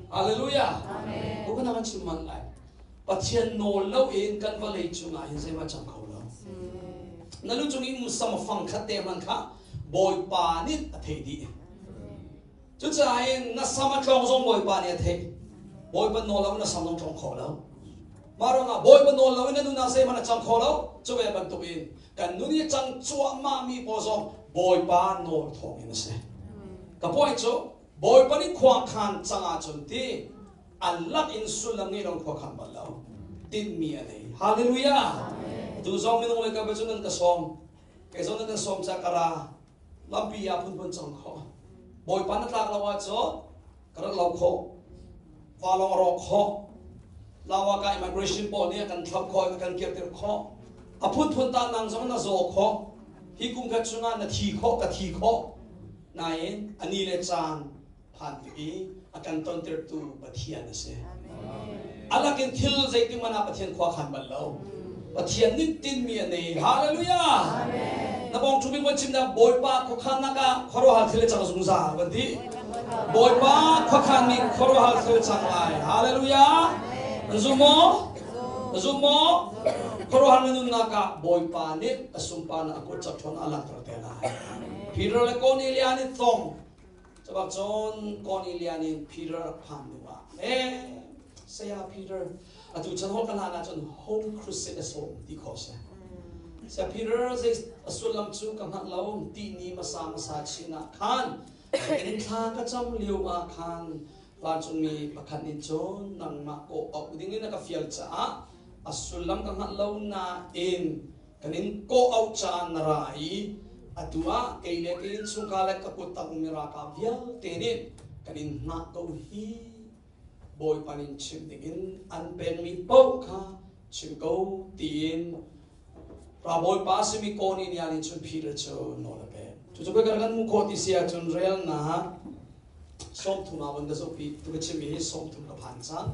Hallelujah. Amen. Kan chim man lai. Pathian nawl lo in kan vawlei cungah hin zeihmanh cang kho lo. Na lu cung i sam fang khat te hmanh kha Bawipa nih a theih dih. Cucaah in na sam a tlawng zong Bawipa nih a theih. Bawipa nawl lo na sam zong tlawng kho lo. Mah ruangah Bawipa nawl lo in na nunnak zeihmanh a cang kho lo. Cu ve bantuk in kan nun i cang cuahmah mi pawl zong Bawipa nawl thawng in a si. Ka point cu Bawipa nih khua khan cang ahcun ti an lak in sullam ngei lo khua khan bal lo. Tinhmi a nei. Hallelujah. Tu zong minung le ka cu nan ka sawm. Kei zong nan kan sawm ca ka ra. Lampi ah phunphun cang kho. Bawipa na tlak lo ahcun ka rat lo kho. Va lawng a rawk kho. Lawa ka immigration pawl nih a kan thlauh kho, a kan kirter kho. A phunphun ta nang zong na zaw kho. Hi kum khat chungah na thi kho, ka thi kho. Nain a ni le caan phan tik i a kan tontertu Pathian a si. Alak in thil zeitik hmanh ah Pathian khua khan bal lo. Pathian nih tinmi a nei. Hallelujah! Na bong thu bik van chim dah Bawipa khuakhannak ah khuaruahhar thil a cang zungzal van ti. Bawipa khuakhan nih khuaruahhar thil a cang lai. Hallelujah! Na zum maw? Na zum maw? Khuaruahhar na nunnak ah Bawipa nih a sunparnak a kut cak ṭhawn a langhter te lai. Peter le Cornelia nih tong Cubak cun Cornelia nih Peter a rak phan hnu ah, eh, saya Peter, atu chan hol kan hlan ahcun Home Crusade a sawm ti khawh si. Saya Peter zei a sullam cu ka hngalh lo ti ni masa masa chin ah khan in thla ka cam lio ah khan vancungmi pakhat nih cun nangmah kawh auh ding in a ka fial caah a sullam ka hngalh lo nain Kan in kawh auh caah na ra i atu ah kei le ka innchungkhar le ka kut tang ummi ralkap vialte nih Kan in hngah ko hi. Bawipa nih chim dingin an pekmi paoh kha chim ko tiin Bawipa a simi Kornelias nih cun Peter cu nawl a pek. Cucu kan kan hmuh khawh ti si ahcun relnak 30 ah van ka zohpi tu ka chimmi hi 30 ka phan cang.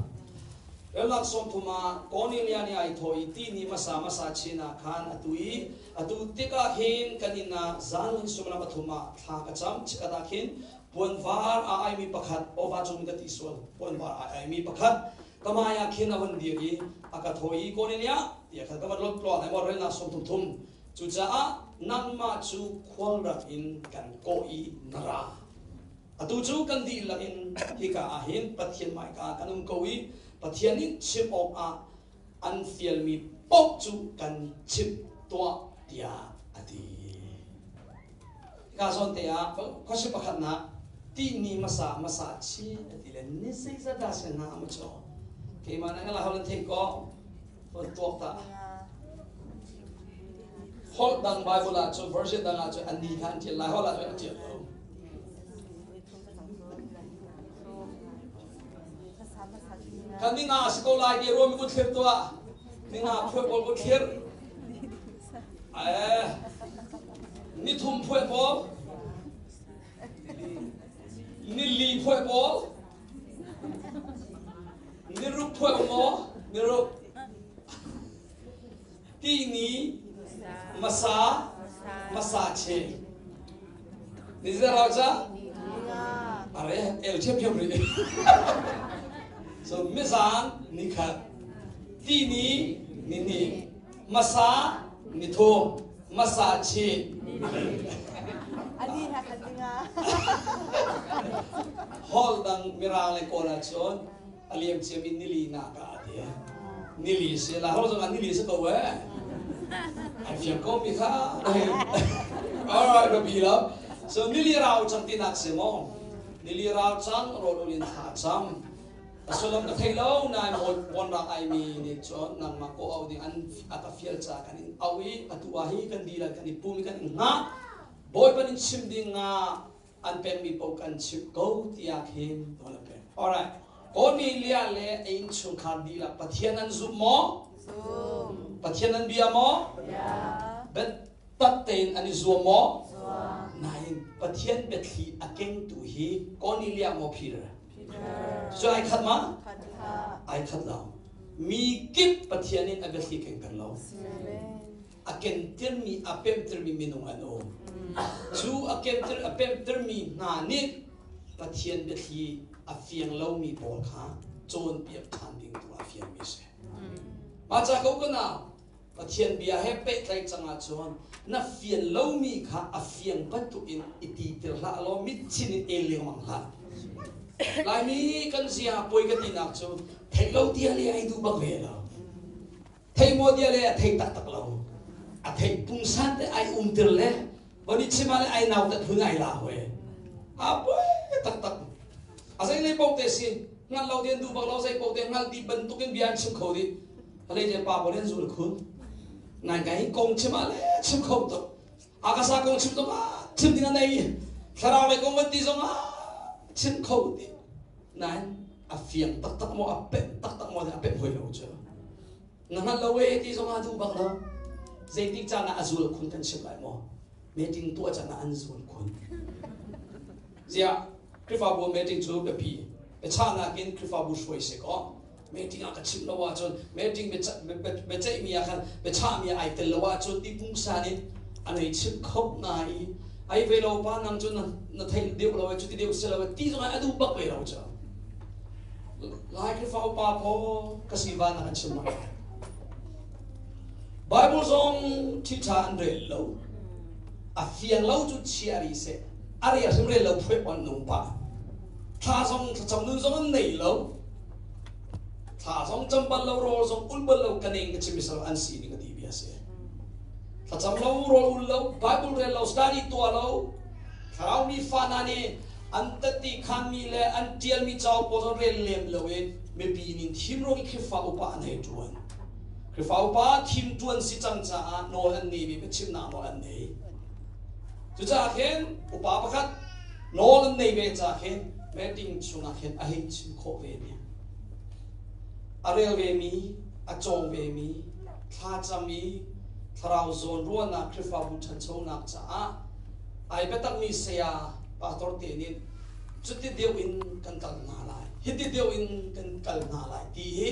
Relnak 30 ah Kornelias nih ai thawh i ti ni hmasa hmasa chin ah khan atu i atu tikah khin kan inn ah zaanlei suimilam pathum ah thla ka cam chikkhat ah khin puanvar aa aimi pakhat awva cung ka ti sual puanvar aa aimi pakhat ka hmai ah khin a hun dir i a ka thaw i Kornelias tiah khan ka van lot tluang ai maw relnak 33 cucaah nangmah cu khualrak in kan kawh i na ra atu cu kan dihlak in hika ah hin Pathian hmaika kan um ko i Pathian nih chim awkah an fialmi paoh cu kan chimh tuah tiah a ti. Hika zawn te ah khuasi pakhatnak tihni hmasa hmasa chi a ti le ni zeizat dah si hna ama chaw keimah na ngala hol an theih ko hol tuak ta holh dang Bible ah cun version dang ah cun an ni kha an tial lai hol ah cun an tial lo. Kan ni nga si ko lai ti ruam ku thlir tuah ni nga phuai pawl ku thlir eh ni thum phuai pawl ni li phuai pawl ni ruk phuai maw ni ruk ti ni masa masa che ni zerau cha are el thiam thiam ri so mizan ni khat ti ni ni ni masa ni thum masa chi Ali ha khat dinga hol dang mirang le kawl ah cun a liam ciami nili na ka ti nili si la hol zong nili si ko eh ai fiang ko mi kha alright ba bi lo so nili rau chang ti nak si mo nili rau chang rol ulin tha cham asulam ka thei lo nai mo pon rak ai mi nih cun nangmah ko au ding an aka fial cha kan in au i atu a hi kan di la kan i pum kan in nga bawipa nin chim ding nga an pekmi paoh kan chimh ko tiah khin nawl a pek. Alright. Cornelia le a innchungkhar dihlak Pathian an zum maw? Zum. Pathian an bia maw? Bia. Biatak tein an i zuam maw? Zuam. Nain Pathian biathli a kengtu hi Cornelia maw Peter? Peter. Cu ai khat ma? Khat hlah. Ai khat lo. Mi kip Pathian in a biathli keng kan lo. Amen. A kentirmi a pemhtermi minung an um. Cu a kentir a pemhtermi hna nih Pathian biathli a fiang lomi pawl kha cawnpiak ṭhan ding tu a fiangmi a si. Mah ca ko ka nau, Pathian bia he pehtlaih cang ahcun na fian lomi kha a fiang bantukin i titer hlah law mitchin in el lengmang hlah. Laimi kan zia poi ka tinak cu theih lo tia le ai duh bak ve lo. Thei maw dia le a thei taktak lo. A thei pungsan te ai umtir le boni chima le ai nau tat hun ai la hoi. A poi taktak. A zei lei pok te si ngal lo den du bak lo zei pok te ngal di bantukin bia an chim kho di. Halei je pa bolen zul khun. Nai kai kong chima le chim kho tuk. Akasa kong chim zong ah chim ding a nei. Thlarau lei kong van ti zong ah chim kho ti. Nain a fiang taktak maw a pemh taktak maw a pemh hoi lo cu. Na hngal lo e ti zong ah duh bak lo. Zeitik caan ah a zul khun kan chim lai maw? Meeting tuah caan ah an zul khun. Ziah Khrihfabu meeting cu biapi. Biachahnak in Khrihfabu hruai si kaw meeting ah ka chim lo ahcun meeting biaceihmi ah khan biachahmi ah ai tel lo ahcun ti pungsan in an hei chim kho ngai i ai ve lo pa nang cu na theih deuh lo cu ti deuh si lo ti zong a duh bak ve lo cu Lai Khrihfa upa pawl ka si va na kan chim lai Bible zong ṭhiṭha an rel lo a fiang lo cu chia ri seh a ria hrim rel lo phuai on nung pa thla zong thlacam nun zong an nei lo Thla zong cam bal lo, rawl zong ul bal lo, ka ning ka chim i an si ning a ti bia si. Thlacam lo, rawl ul lo, Bible rel lo, study tuah lo, thlarau mi fa hna nih an tatti khanmi le an ṭialmi cauk pawl zong rel lem lo in mipi nin thim ruang i Khrihfa upa an hei ṭuan. Khrihfa upa thim ṭuan si cang caah nawl an nei mi biachimnak nawl an nei. Cucaah khin upa pakhat nawl an nei ve caah khin Meeting chungah khin a hei chim khawh ve mi, a rel ve mi, a cawng ve mi, thlacam i thlarau zawnruahnak Khrihfabu ṭhanchonak caah ai biatakmi saya pastor te nih cuti deuh in kan kal hna lai, hiti deuh in kan kal hna lai ti hi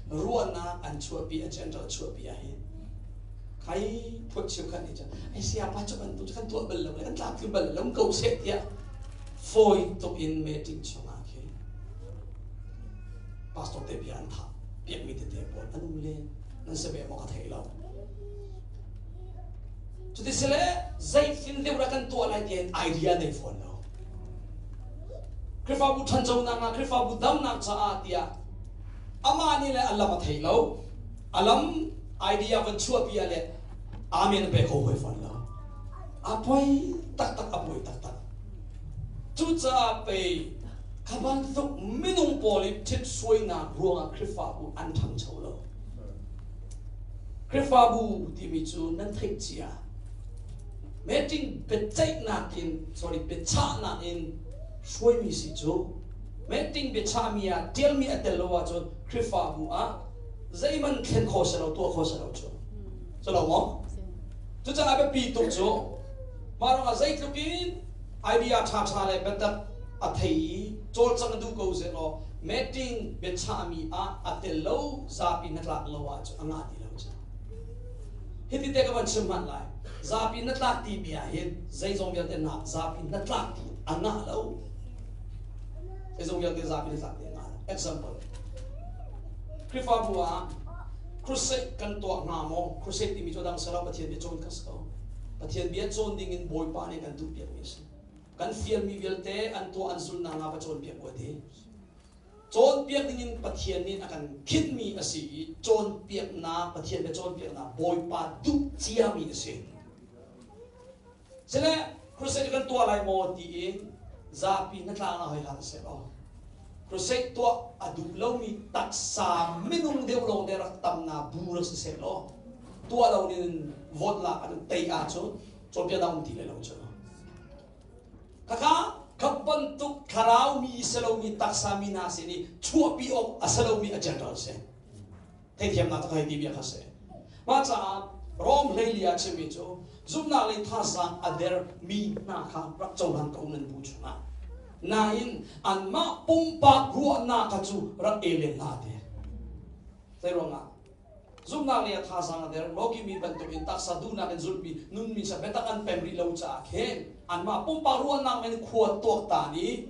ruahnak an chuahpi, a general chuahpi ah hin khai phuat cheukhat nih cun ai sayapa cu bantuk cu kan tuah bal lo le kan tlamtling bal lo ko seh tiah fawi tuk in meeting chungah khi pastor te bia an thah piakmi tete pawl an um len. Nan si ve maw ka thei lo. Cuti sile zeitin deuh dah kan tuah lai tiin idea nei fawn lo. Khrihfabu ṭhanchonak ah Khrihfabu damnak caah tiah amah nih le a lam a thei lo. A lam idea van chuahpi ah le amen a pe kho hoi fawn lo. A poi taktak, a poi taktak. Cucaah pei kha bantuk minung pawl i ṭhitsuainak ruangah Khrihfabu an ṭhangcho lo. Khrihfabu timi cu nan theih cia. Meeting biaceihnak in, sorry, biachahnak in hruaimi si cu meeting biachahmi ah ṭialmi a tel lo ahcun Khrihfabu ah zeihmanh thlen khawh si lo, tuah khawh si lo cu. Cu lo maw? Cucaah biapi tuk cu mah ruangah zeitluk in idea ṭhaṭha le biatak a thei i cawlcang a duh ko sehlaw meeting biachahmi ah a tel lo, zapi hnatlak lo ahcun a ngah ti lo cu. Hiti te ka van chim hmanh lai. Zapi hnatlak timi ah hin zeizong vialte nak zapi hnatlak ti a ngah lo. Zeizong vialte zapi hnatlak ti a ngah lo. Example. Khrihfabu ah crusade kan tuah hnga maw? Crusade timi cu dang selo Pathian bia cawn kha si ko. Pathian bia cawn ding in Bawipa nih kan duhpiakmi a si. Kan fialmi vialte an tuah an zulhnak hnga va cawnpiak u a ti. Cawnpiak ding in Pathian nih a kan khinhmi a si i cawnpiaknak Pathian bia cawnpiaknak Bawipa duh ciami a si. Sile crusade kan tuah lai maw tiin zapi hnatlang ah hoi hlan seh law crusade tuah a duh lomi taksa minung deuh lawng te rak tamna bu rak si seh law tuah lo nin vote lak an tei ahcun cawnpiaknak um ti lai lo cu. Khakha kha bantuk thlarau mi si lomi taksa mi hna sin i chuahpi awk a si lomi agenda a si. Theithiamnak cu hei ti bia kha si. Mah caah Rom hleili ah chimmi cu zumhnak lei thazaang a der mi hna kha rak cohlan ko nan bu chungah. Nain anmah pumpak ruahnak kha cu rak elen hlah ti. Zei ruangah? Zumhnak lei ah thazaang a der. Mawki mi bantukin taksa duhnak in zulhmi nunmi sa biatak an pem rih lo caah khin anmah pumpak ruahnak men khua tuaktan i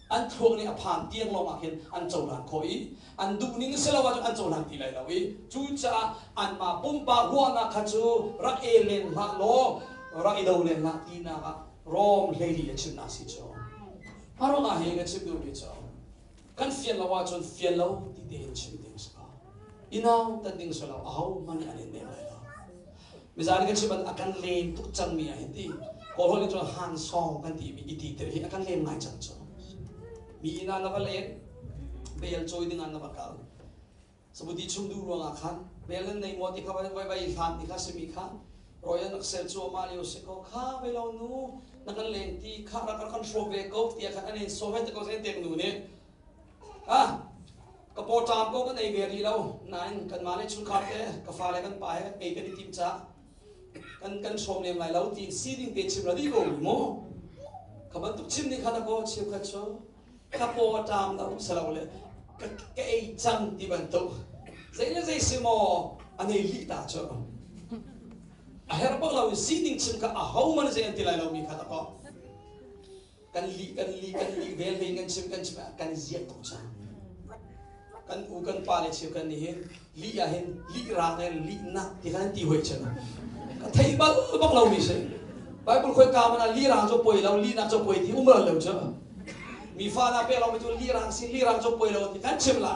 an thluak nih a phan tiang lawng ah khin an cohlan khawh i an duhning si lo ahcun an cohlan ti lai lo i cucaah anmah pumpak ruahnak kha cu rak e len hlah law rak i do len hlah tinak ah Rom 14 a chimnak si cu. Mah ruangah hi ka chim duhmi cu kan fian lo ahcun fian lo ti tein chim ding si ko. I nau tan ding si lo, ahohmanh nih an in nek lai lo. Mizan kan chim a kan lem tuk cangmi ah hin ti Kawl holh in cun han song kan timi i ti tir hi a kan lem ngai cang cu. Mi inn ah na va len, bel cawi ding ah na va kal. Sabuti chum duh ruangah khan bel nan nei maw ti kha vai vai hlan ti kha simi kha royal nak sel cu ma lio si ko kha ve lo nu na kan len ti kha rak kan hrawm ve ko tiah khan an in so ve te ko sen tek nu nih. Ah, ka pawṭam ko kan ei ve rih lo. Nain kanmah le chungkhar te, ka fale kan pa he ei kan i tim caah kan kan hrawm lem lai lo tiin sining te chim ra dih ko mu. Kha bantuk chim nih khan a kaw cheukhat cu ka paw a ṭam lo salo le ka, ka ei cang ti bantuk zei le zei si maw a nei lih ta cu a herh bak lo in sining chim kha a ho man zei an ti lai lo mi kha ta kaw Kan lih kan lih kan lih vel hlei kan chim kan chim ah kan ziak tuk cang. Kan u kan pa le cheu kan nih hin lih ah hin lih raang in lih nak ti khan ti hoi chan. Ka thei bal bak lo mi si. Bible khoi ka mana lih raang cu poi lo lih nak cu poi ti um lo cu. Mi fa na pe lo mi cu lih raang si lih raang cu poi lo ti kan chim la.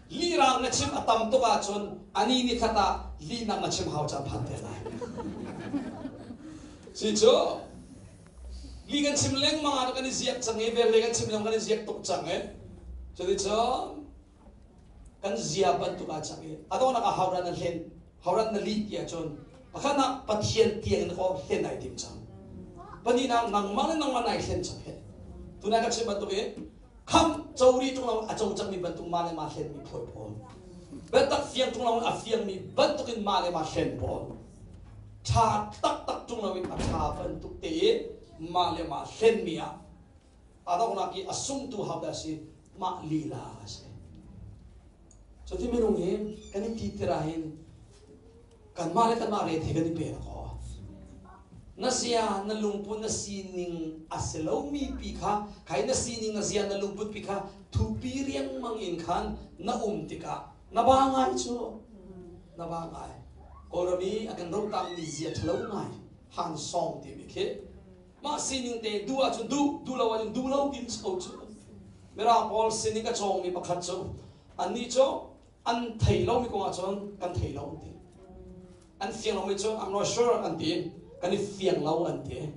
Lih raang na chim a tam tuk ahcun ani ni khat ah lih nak na chim hau caan phan te lai. Si cu Li kan chim lengmang ah kan i ziak cang i velhle kan chim lengmang kan i ziak tuk cang i cuticun kan zia bantuk ah cang i a donghnak ah hauran na hlen hauran na lih ti ahcun pakhatnak Pathian tiang in kaw hlen ai tim cang pahnihnak nangmah le nangmah nai hlen cang he tunai ka chim bantuk i. Kham co ri ṭung lo a co cangmi bantuk mah le mah hlenmi phuai pawl. Biatak fiang ṭung lo a fiangmi bantukin mah le mah hlen pawl. Ṭha taktak ṭung loin a ṭha bantuk tein mah le mah hlenmi ah a donghnak i a sungtu hodah a si mah lila a si. Cuti minung hi kan i ti tirah hin kanmah le kanmah rethei kan i pe ko. Na zia na lungput na sining a si lomi pi kha khai na sining na zia na lungput pi kha thupi riangmang in khan na um tikah na ba ngai cu na ba ngai Kawlram i a kan rohtangmi zia ṭhalo ngai han song timi khi mah sining te duh ahcun duh duh lo ahcun duh lo tin cho cu Mirang pawl sining a cawngmi pakhat cu annih cu an thei lomi kong ahcun kan thei lo an ti an fiang lomi cu I'm not sure an ti kan i fiang lo an ti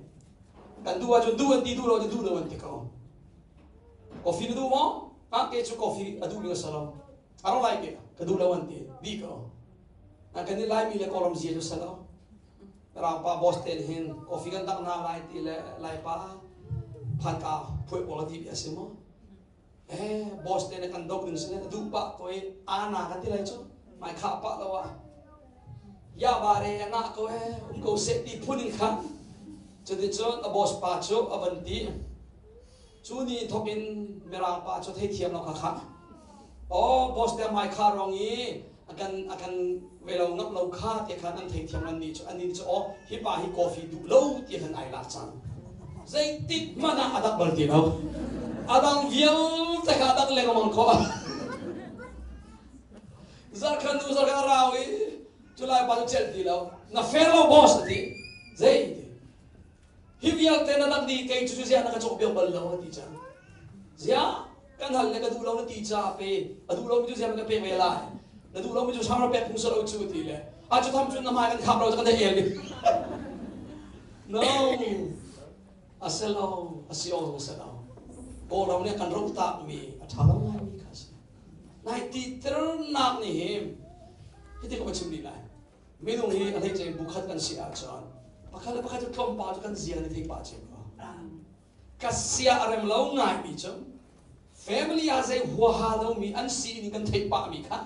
kan duh ahcun duh an ti duh lo ahcun duh lo an ti ko coffee na duh maw ah ke cu coffee a duh mi ka si lo I don't like it ka duh lo an ti di ko kan i Laimi le Kawlram zia cu si lo Rangpa boss te hin coffee kan dak na lai ti le Laipa phanka phuai pawl a ti bi a si maw Eh, boss te ne kan dok ding sine duh pah ko i ana kan ti lai cu mai kha pah lo ah ya ba re nga ko e um ko se ti phun in khan cuti cun a boss pa cu a van ti cu ni thok in mirang pa cu thei thiam lo kha kha oh boss te mai kha rong i akan akan velo ngap lo kha te khan an thei thiam an ni cu an ni cu oh hi pa hi coffee duh lo ti khan ai lak cang zeitik hmanh ah a dak bal ti lo a dang vialte kha a dak lengmang kho zarkhan nu zarkhan rau i culai pa cu celh ti lo na fair lo boss a ti zei ti hi vialte na dak di kei cu zia na ka cawk biak bal lo a ti cang zia kan hal le ka duh lo na ti ca pe a duh lo mi cu zia ka pek ve lai na duh lo mi cu sang pek phung lo cu ti le a cu tham cu na hmai kan khap lo kan el no a se lo a si ong se lo Kawlram nih kan ro tak mi a tha lo ngai mi kha si nai ti tirnak nih hi hiti ka chim rih lai minung hi a hleice bu khat kan si ahcun pakhat le pakhat cu tlawmpal cu kan zia ni thei pah cio ko ka sia a rem lo ngaimi cu family ah zei huaha lomi an si ni kan theih pahmi kha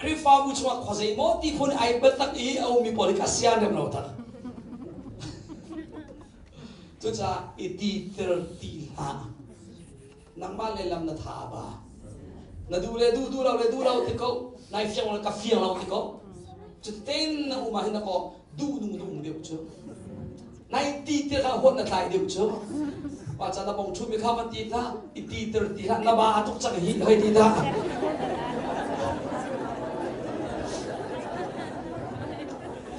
Khrihfabu chungah khuazei maw ti phun ai biatak i a ummi pawl hi ka sia rem lo tak cucaah i ti tir ti hlah nangmah le lam na tha ba na duh le duh duh lo le duh lo ti ko nai fiang lo ka fiang lo ti ko cutin na um ah hin na ko duh nung na um deuh cu nai ti tir kha huat na tlai deuh cu pa ca na bong thu mi kha van ti hlah i ti tir ti hlah na ba tuk cang hi hoi ti dah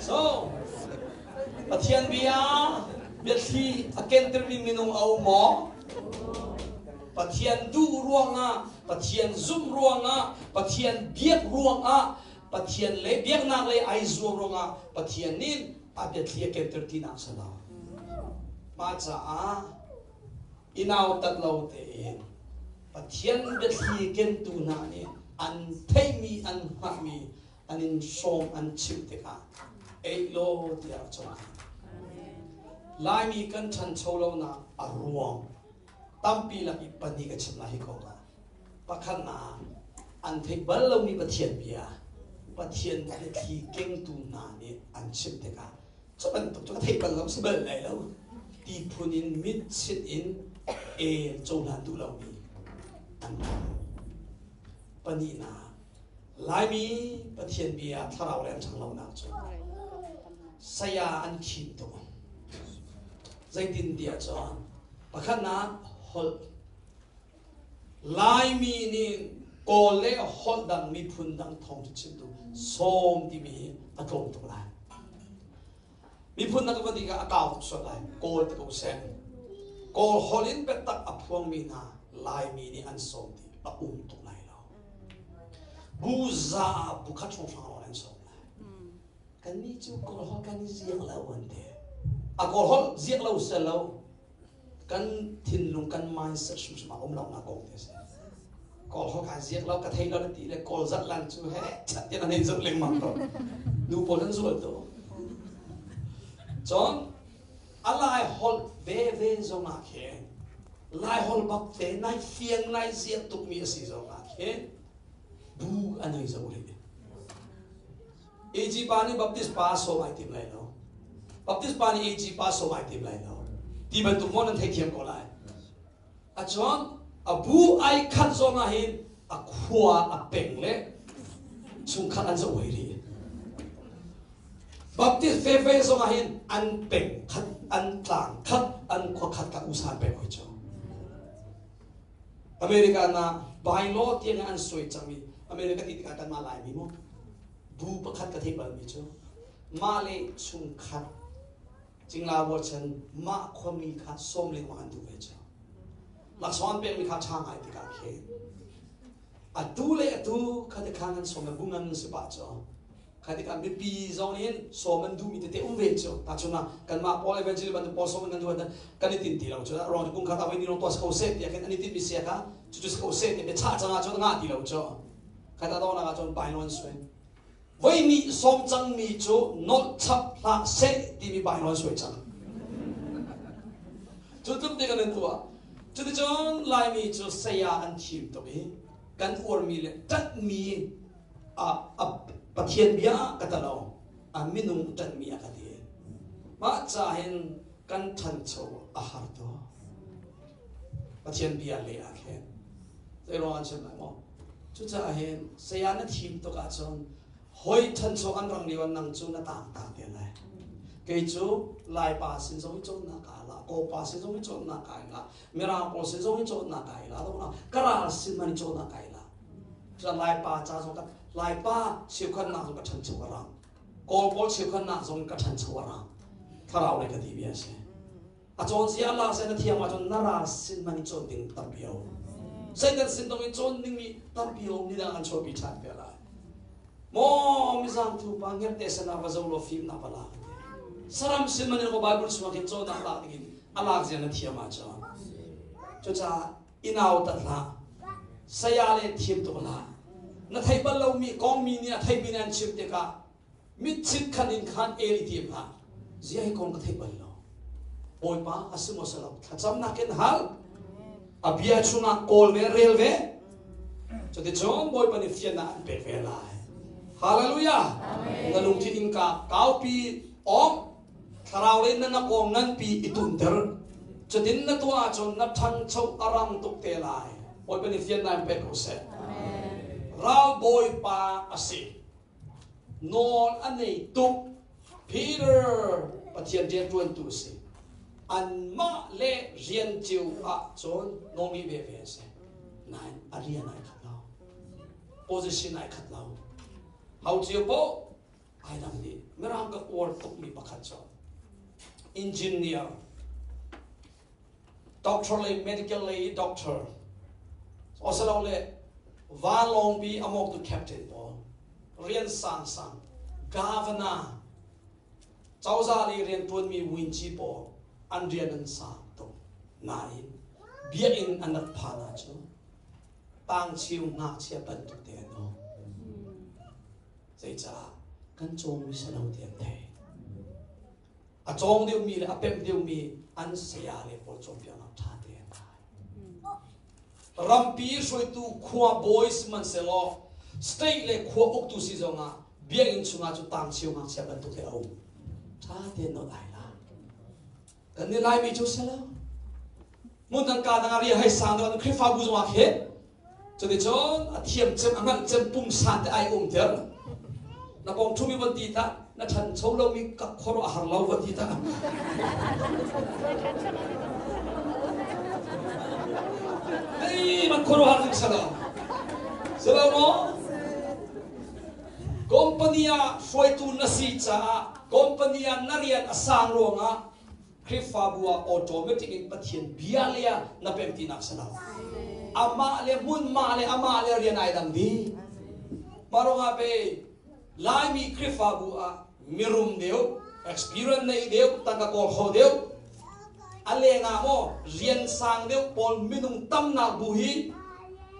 so Pathian bia biathli a kentermi minung a um maw? Pathian duh ruangah, Pathian zumh ruangah, Pathian biak ruangah, Pathian le biaknak lei ai zuam ruangah Pathian nih a biathli a kenter tinak si lo. Mah caah i nautat lo tein Pathian biathli kentu hna nih an theihmi, an hngalhmi an in hrawm an chimh tikah ei law tiah rak cohlan. Laimi kan ṭhancho lonak a ruang tampi lak i pahnih ka chim lai hi kong ah. Pakhatnak, an theih bal lomi Pathian bia, Pathian biathli kengtu hna nih an chimh tikah cu bantuk cu ka theih bal lo si bal lai lo ti phun in mitchit in el cohlan duh lomi an tam. Pahnihnak, Laimi Pathian bia thlarau le an ṭhang lonak cu saya an khim tuk. Zeitin tiah cun pakhatnak holh Laimi nih Kawl le holh dang miphun dang thawng chimtu sawm timi hi a tlawm tuk lai. Miphun dang kan ti a kau tuk sual lai. Kawl ti ko seh. Kawl holh in biatak a phuangmi hna Laimi nih an sawm ti a um tuk lai lo. Bu za ah bu khat hrawnghrang lawng an sawm lai. Kannih cu Kawl holh kan i ziak lo an ti. A Kawl holh ziak lo sel lo kan thinlung kan mindset hrimhrim ah um lo nak kong te si. Kawl holh kai ziak lo ka thei lo na ti le Kawl zat lan cu he chat tian an hei zoh lengmang ko. Nu pawl an zual to. Cun a lai holh veve zong ah khin. Laiholh bak te nai fiang nai ziak tukmi a si zong ah khin bu an hei zoh rih. AG pa nih Baptist pa sawm ai tim lai lo. Baptist pa nih AG pa sawm ai tim lai lo. Ti bantuk maw nan theithiam ko lai. A chuan a bu ai khat zong ah hin a khua a peng le chungkhat an zoh hoi rih. Baptist fefe zong ah hin an peng khat, an tlang khat, an khua khat ka usan peng hoi cu. America na bylaw tiang an soi cang i America ti tikah kanmah Laimi maw bu pakhat ka theih balmi cu mah le chungkhat cingla rualchan mah khuami kha sawm lengmang an duh ve cu. Laksawng an pekmi kha ṭha ngai tikah khin atu le atu kha te khan an sawm le bu ngan si pah cu. Kha tikah mipi zong nih hin sawm an duhmi tete um ve cu. Tahchunhnak kanmah Paul Evangelist bantuk Paul sawm an kan duh kan i tin ti lo cu. Ruang cu kum khat ah voi ni lawng tuah si ko seh tiah khin an i tinhmi sia kha cucu si ko seh tiah biachah cang ahcun a ngah ti lo cu. Kha ta dawhnak ahcun baino an suai. Voi nih sawm cangmi cu nolh chap hlah seh timi baino an suai cang. Cu tluk te kan in tuah. Cuticun Laimi cu saya an thim tuk i kan uarmi le ṭanhmi a Pathian bia ka ta lo a minung ṭanhmi a ka ti. Mah ca hin kan ṭhancho a har to. Pathian bia le ah khin zei ruang an chim lai maw? Cucaah hin saya na thim tuk ahcun hoi ṭhancho an rang lio nang cu na tang ta te lai. Kei cu Laipa sin zong i cawnnak kaa la, Kawlpa sin zong i cawnnak kai la, Mirang pawl sin zong i cawnnak kai la, ka ral sin man i cawnnak kai la. Cun Laipa ca zong ka Laipa cheukhatnak zong ka ṭhancho a rang. Kawl pawl cheukhatnak zong ka ṭhancho a rang. Thlarau le ka ti bia a si. A cawn zia la sen na thiam ahcun na ral sin man i cawn ding tampi a um. Satan sin dong i cawn dingmi tampi a um ni dang an chuahpi ṭhan te lai. Maw mizang thu pa ngerte sana va zo law fim na va lak. Saram sin man in ko Bible chungah khin cawnnak lak ding in a lak zia na thiam ahcun. Cucaah i nautat hlah. Saya le thiam tuk hlah. Na theih bal lomi kong mi nih a theihmi nih an chimh tikah mitchit khan in khan el i tim hlah. Zia hi kong ka theih bal lo. Bawipa a si maw si lo thlacamnak in hal. A bia chungah kawl ve rel ve. Cuticun Bawipa nih fiannak an pek ve lai. Hallelujah. Na lungthin innka kaupi awng Thlarau lei na nakawng nganpi i tunter. Cutin na tuah ahcun na ṭhangcho a rang tuk te lai. Bawipa nih fiannak in pek ko seh. Ralbawipa a si. Nawl a nei tuk. Peter Pathian rianṭuantu a si. Anmah le rian cio ah cun nawlngei veve an si. Nain a rian ai khat lo. Position ai khat lo. Ho cio paoh ai dang dih. Mirang ka uar tukmi pakhat cu engineer, doctor lei medical lei doctor, asilole vanlawngpi a mawktu captain pawl, rian sangsang, governor, cozah lei rianṭuanmi winci pawl an rian an sang tuk. Nain biakinn an rak phan ahcun tangchiu ngakchia bantuk te an um. Zeicah kan cawngmi si lo ti an thei. A cawng deuhmi le a pemh deuhmi an saya le pawl cawnpiaknak ṭha te an ngai. Rampi hruaitu khua bawi sihmanhsehlaw state le khua uktu si zongah biakinn chungah cu tangcheu ngakchia bantuk he a um. Ṭha tein nawl ai la. Kan nih Laimi cu si lo. Hmun dang ka dang ah rian hei sang deuh Khrihfabu zongah khin cuticun a thiam cem a hngalh cem pungsan te ai um ter na pong ṭhumi von ti ta na ṭhancho lomi ka khuaruah a har lo von ti ta Hei man khuaruah har ding salo salo maw company ah hruaitu na si caah company ah na rian a sang ruangah Khrihfabu ah automatic in Pathian bia le ah na pem tinak si lo. Amah le hmunhma le amah le rian ai dang dih. Mah ruangah pe Laimi Khrihfabu ah mirum deuh, experience nei deuh, tangka kawl kho deuh, a leng ah maw rian sang deuh pawl minung tamnak bu hi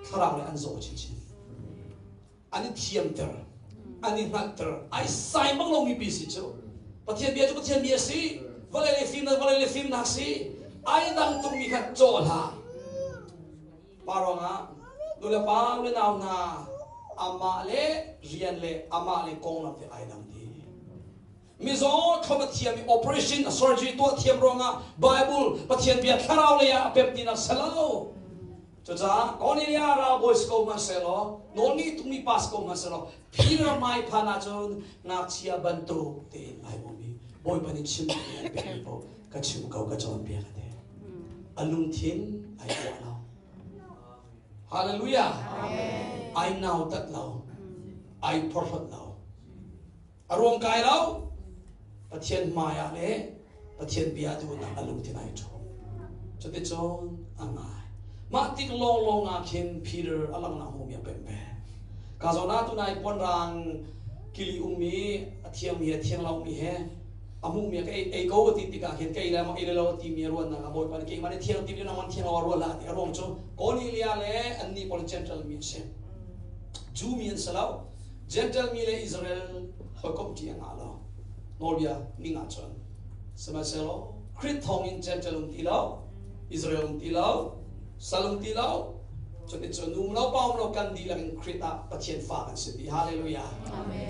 thlarau le an zaw chinchin. An i thiamter, an i hngalhter. Ai sai bang lomi pi si cu. Pathian bia cu Pathian bia si. Vawlei le fimnak vawlei le fimnak si. Ai dang tukmi kha caw hlah. Mah ruangah nulepa le nau hna amah le rian le amah le konglam te ai dang dih. Mizaw thlop a thiam i operation a surgery tuah thiam ruangah Bible Pathian bia thlarau lei ah a pem tinak si lo. Cucaah Cornelia ralbawi si ko hmanhsehlaw, nawlngei tukmi pa si ko hmanhsehlaw, Peter hmai phan ahcun ngakchia bantuk tein ai um i Bawipa nih chim mi an pekmi paoh ka chim ko ka cawnpiak a ti. A lungthin ai tuah lo. Hallelujah. Ai nautat lo. Ai phorhlawt lo. A ruang kai lo. Pathian hmai ah le Pathian bia duhnak a lungthin ai ṭhawm. Cuticun a ngai. Mah tik lawnglawng ah khin Peter a langhnak hmuhmi a pemh ve. Ka zawn ah tunai puanrang kili ummi a thiangmi he thiang lomi he a hmuhmi ka ei ko ti tikah khin ka ei lai maw ei lo timi ruahnak ah Bawipa nih keimah nih thiang ti nangman thiang lo a ruah hlah ti a ruang cu Cornelia le annih pawl Gentile mi an si. Jew mi an si lo. Gentile mi le Israel hawikomh ṭi a ngah lo. Nawlbia ning ah cun. Sihmanhsehlaw Khrih thawngin Gentile um ti lo, Israel um ti lo, sal um ti lo, cuticun nu um lo pa um lo kan dihlak in Khrih ah Pathian fa kan si dih. Hallelujah.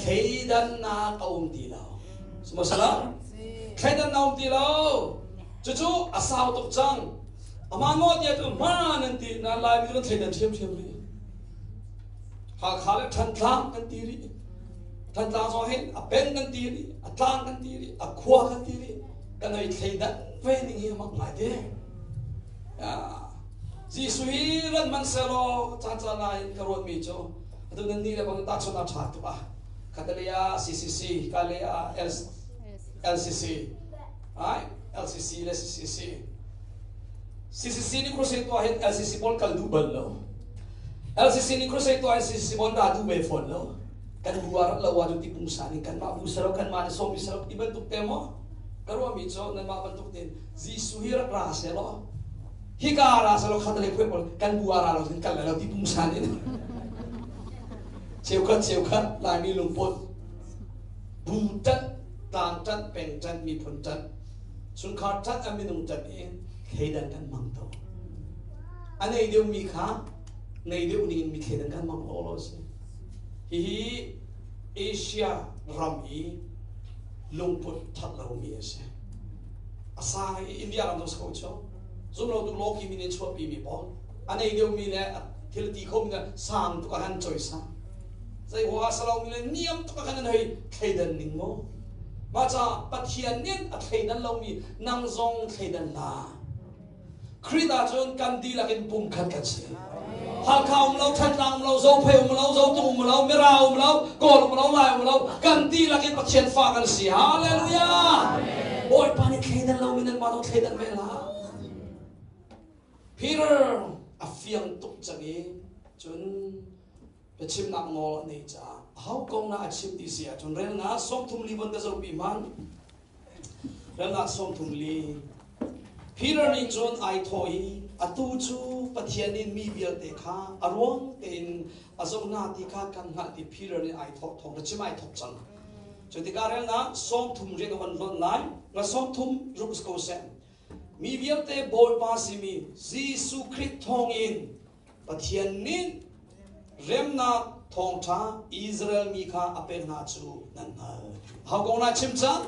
Thleidannak a um ti lo. Sihmanhsehlaw thleidannak a um ti lo. Cucu a sau tuk cang. Amah maw tiah cu hmaan an ti. Nan Laimi cu kan thleidan ṭhiamṭhiam rih. Hakha le Thantlang kan ti rih. Thantlang zong hin a peng kan ti rih, a tlang kan ti rih, a khua kan ti rih. Kan hei thleidan ve ning hi a mak ngai te. Jesuh hi rat man selaw caan caan ah in ka ruatmi cu atu nan nih le bang tahchunh a ṭha tuk ah khatalei ah CCC kalei ah LCC ai LCC le CCC CCC nih crusade tuah hin LCC pawl kal duh bal lo LCC nih crusade tuah hin CCC pawl dah duh ve fawn lo. Kan bu ah rat lo ah cu ti pungsan in kanmah bu sero kanmah nih sawmi sero ti bantuk te maw? Ka ruahmi cu nanmah bantuk tein Jesuh hi rak ra selaw hika ra selaw khatalei phuai pawl kan bu ah ra lo cun kal lai lo ti pungsan in cheukhat cheukhat Laimi lungput bu ṭanh tlang ṭanh peng ṭanh miphun ṭanh chungkhar ṭanh a minung ṭanh in thleidan kan hmang to. A nei deuhmi kha nei deuh ning in mi thleidan kan hmang lo lo si. Hihi Asia ram i lungput that lomi a si. A sang i India ram zong si ko cu. Zumlotu lawki min in chuahpi mi pawl a nei deuhmi le thil ti khomi le sang tuk ah khan cawisang. Zei huaha salomi le niam tuk ah khan an hei thleidan ning mu. Mah caah Pathian nih a thleidan lomi nang zong thleidan hlah. Khrih ahcun kan dihlak in pumkhat kan si. Hakha um lo, Thantlang um lo, Zophei um lo, Zotung um lo, Mira um lo, Kawl um lo, Lai um lo, kan dihlak in Pathian fa kan si. Hallelujah! Bawipa nih thleidan lomi nan mah zong thleidan ve hlah. Peter a fiang tuk cang i cun biachimnak nawl a neih caah aho kong dah a chim ti si ahcun relnak 34 von ka zohpi hmanh. Relnak 34. Peter nih cun ai thawh i atu cu Pathian in mi vialte kha a ruang tein a zoh hna ti kha kan hngalh ti Peter nih ai thawh thawng ka chim ai thawk cang. Cu tikah relnak 30 rian ka von hlonh lai. Nga 30 ruk ko seh. Mi vialte Bawipa simi Jesuh Khrih thawngin Pathian nih remnak thawngṭha Israel mi kha a pek hna cu nan hngalh. Hau kong na chim cang?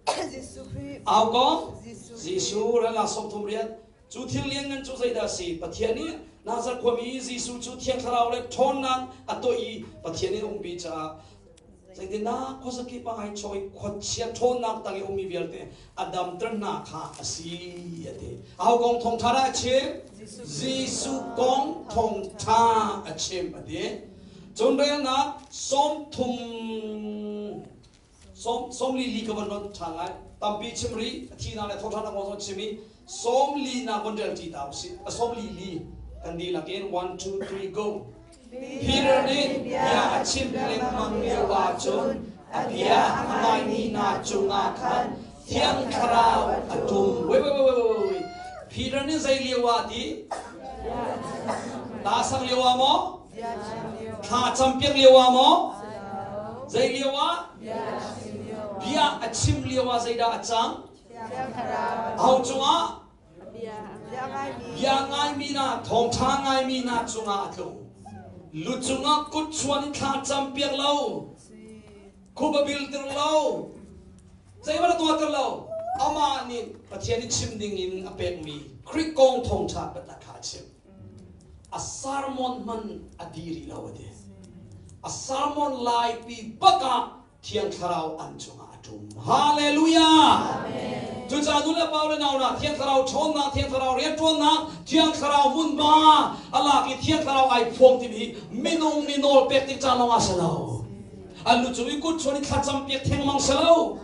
Jesuh Khrih. Au kong? Jesuh relnak 38. Cu thil lianngan cu zeidah a si? Pathian nih Nazareth khuami Jesuh cu Thiang Thlarau le ṭhawnnak a tuah i Pathian in a umpi caah Zeitindah khuazakip ah ai chawh i khuachia ṭhawnnak tang i ummi vialte a damter hna kha a si a ti. Aho kong thawngṭha dah a chim? Jesuh kong thawngṭha a chim a ti. Cun relnak 30 sawm 44 ka von ron ṭhan lai. Tampi chim rih, a thihnak le thawhṭhannak kong zong chim i 40 nak von rel ṭi ta usih. A 44 kan dihlak in 1 2 3 go. Peter nih bia a chim lengmang lio ahcun a bia a ngaimi hna cungah khan Thiang Thlarau a ṭum. Wait, wait, wait, wait, wait. Peter nih zei lio ah ti? Ta sang lio ah maw? Thla campiak lio ah maw? Zei lio ah? Bia a chim lio ah zeidah a cang? Aho cungah? Bia ngaimi na thawngṭha ngaimi na cungah a tlung. Lu cungah kut chuan in thla cam piak lo. Khup a bil tir lo. Zeihmanh a tuah tir lo. Amah nih Pathian i chim ding in a pekmi Khrih kong thawngṭha biatak kha a chim. A sermon hman a di rih lo a ti. A sermon laipi bak ah Thiang Thlarau an cungah a ṭum. Hallelujah! Cucaah nu le pa le nau na Thiang Thlarau ṭhawnnak, Thiang Thlarau rianṭuannak, Thiang Thlarau hmunhma a lak i Thiang Thlarau ai phuang timi hi minung nih nawl pek tik caan lawng ah si lo. An lu cung i kut chuan i thlacam piak thengmang si lo.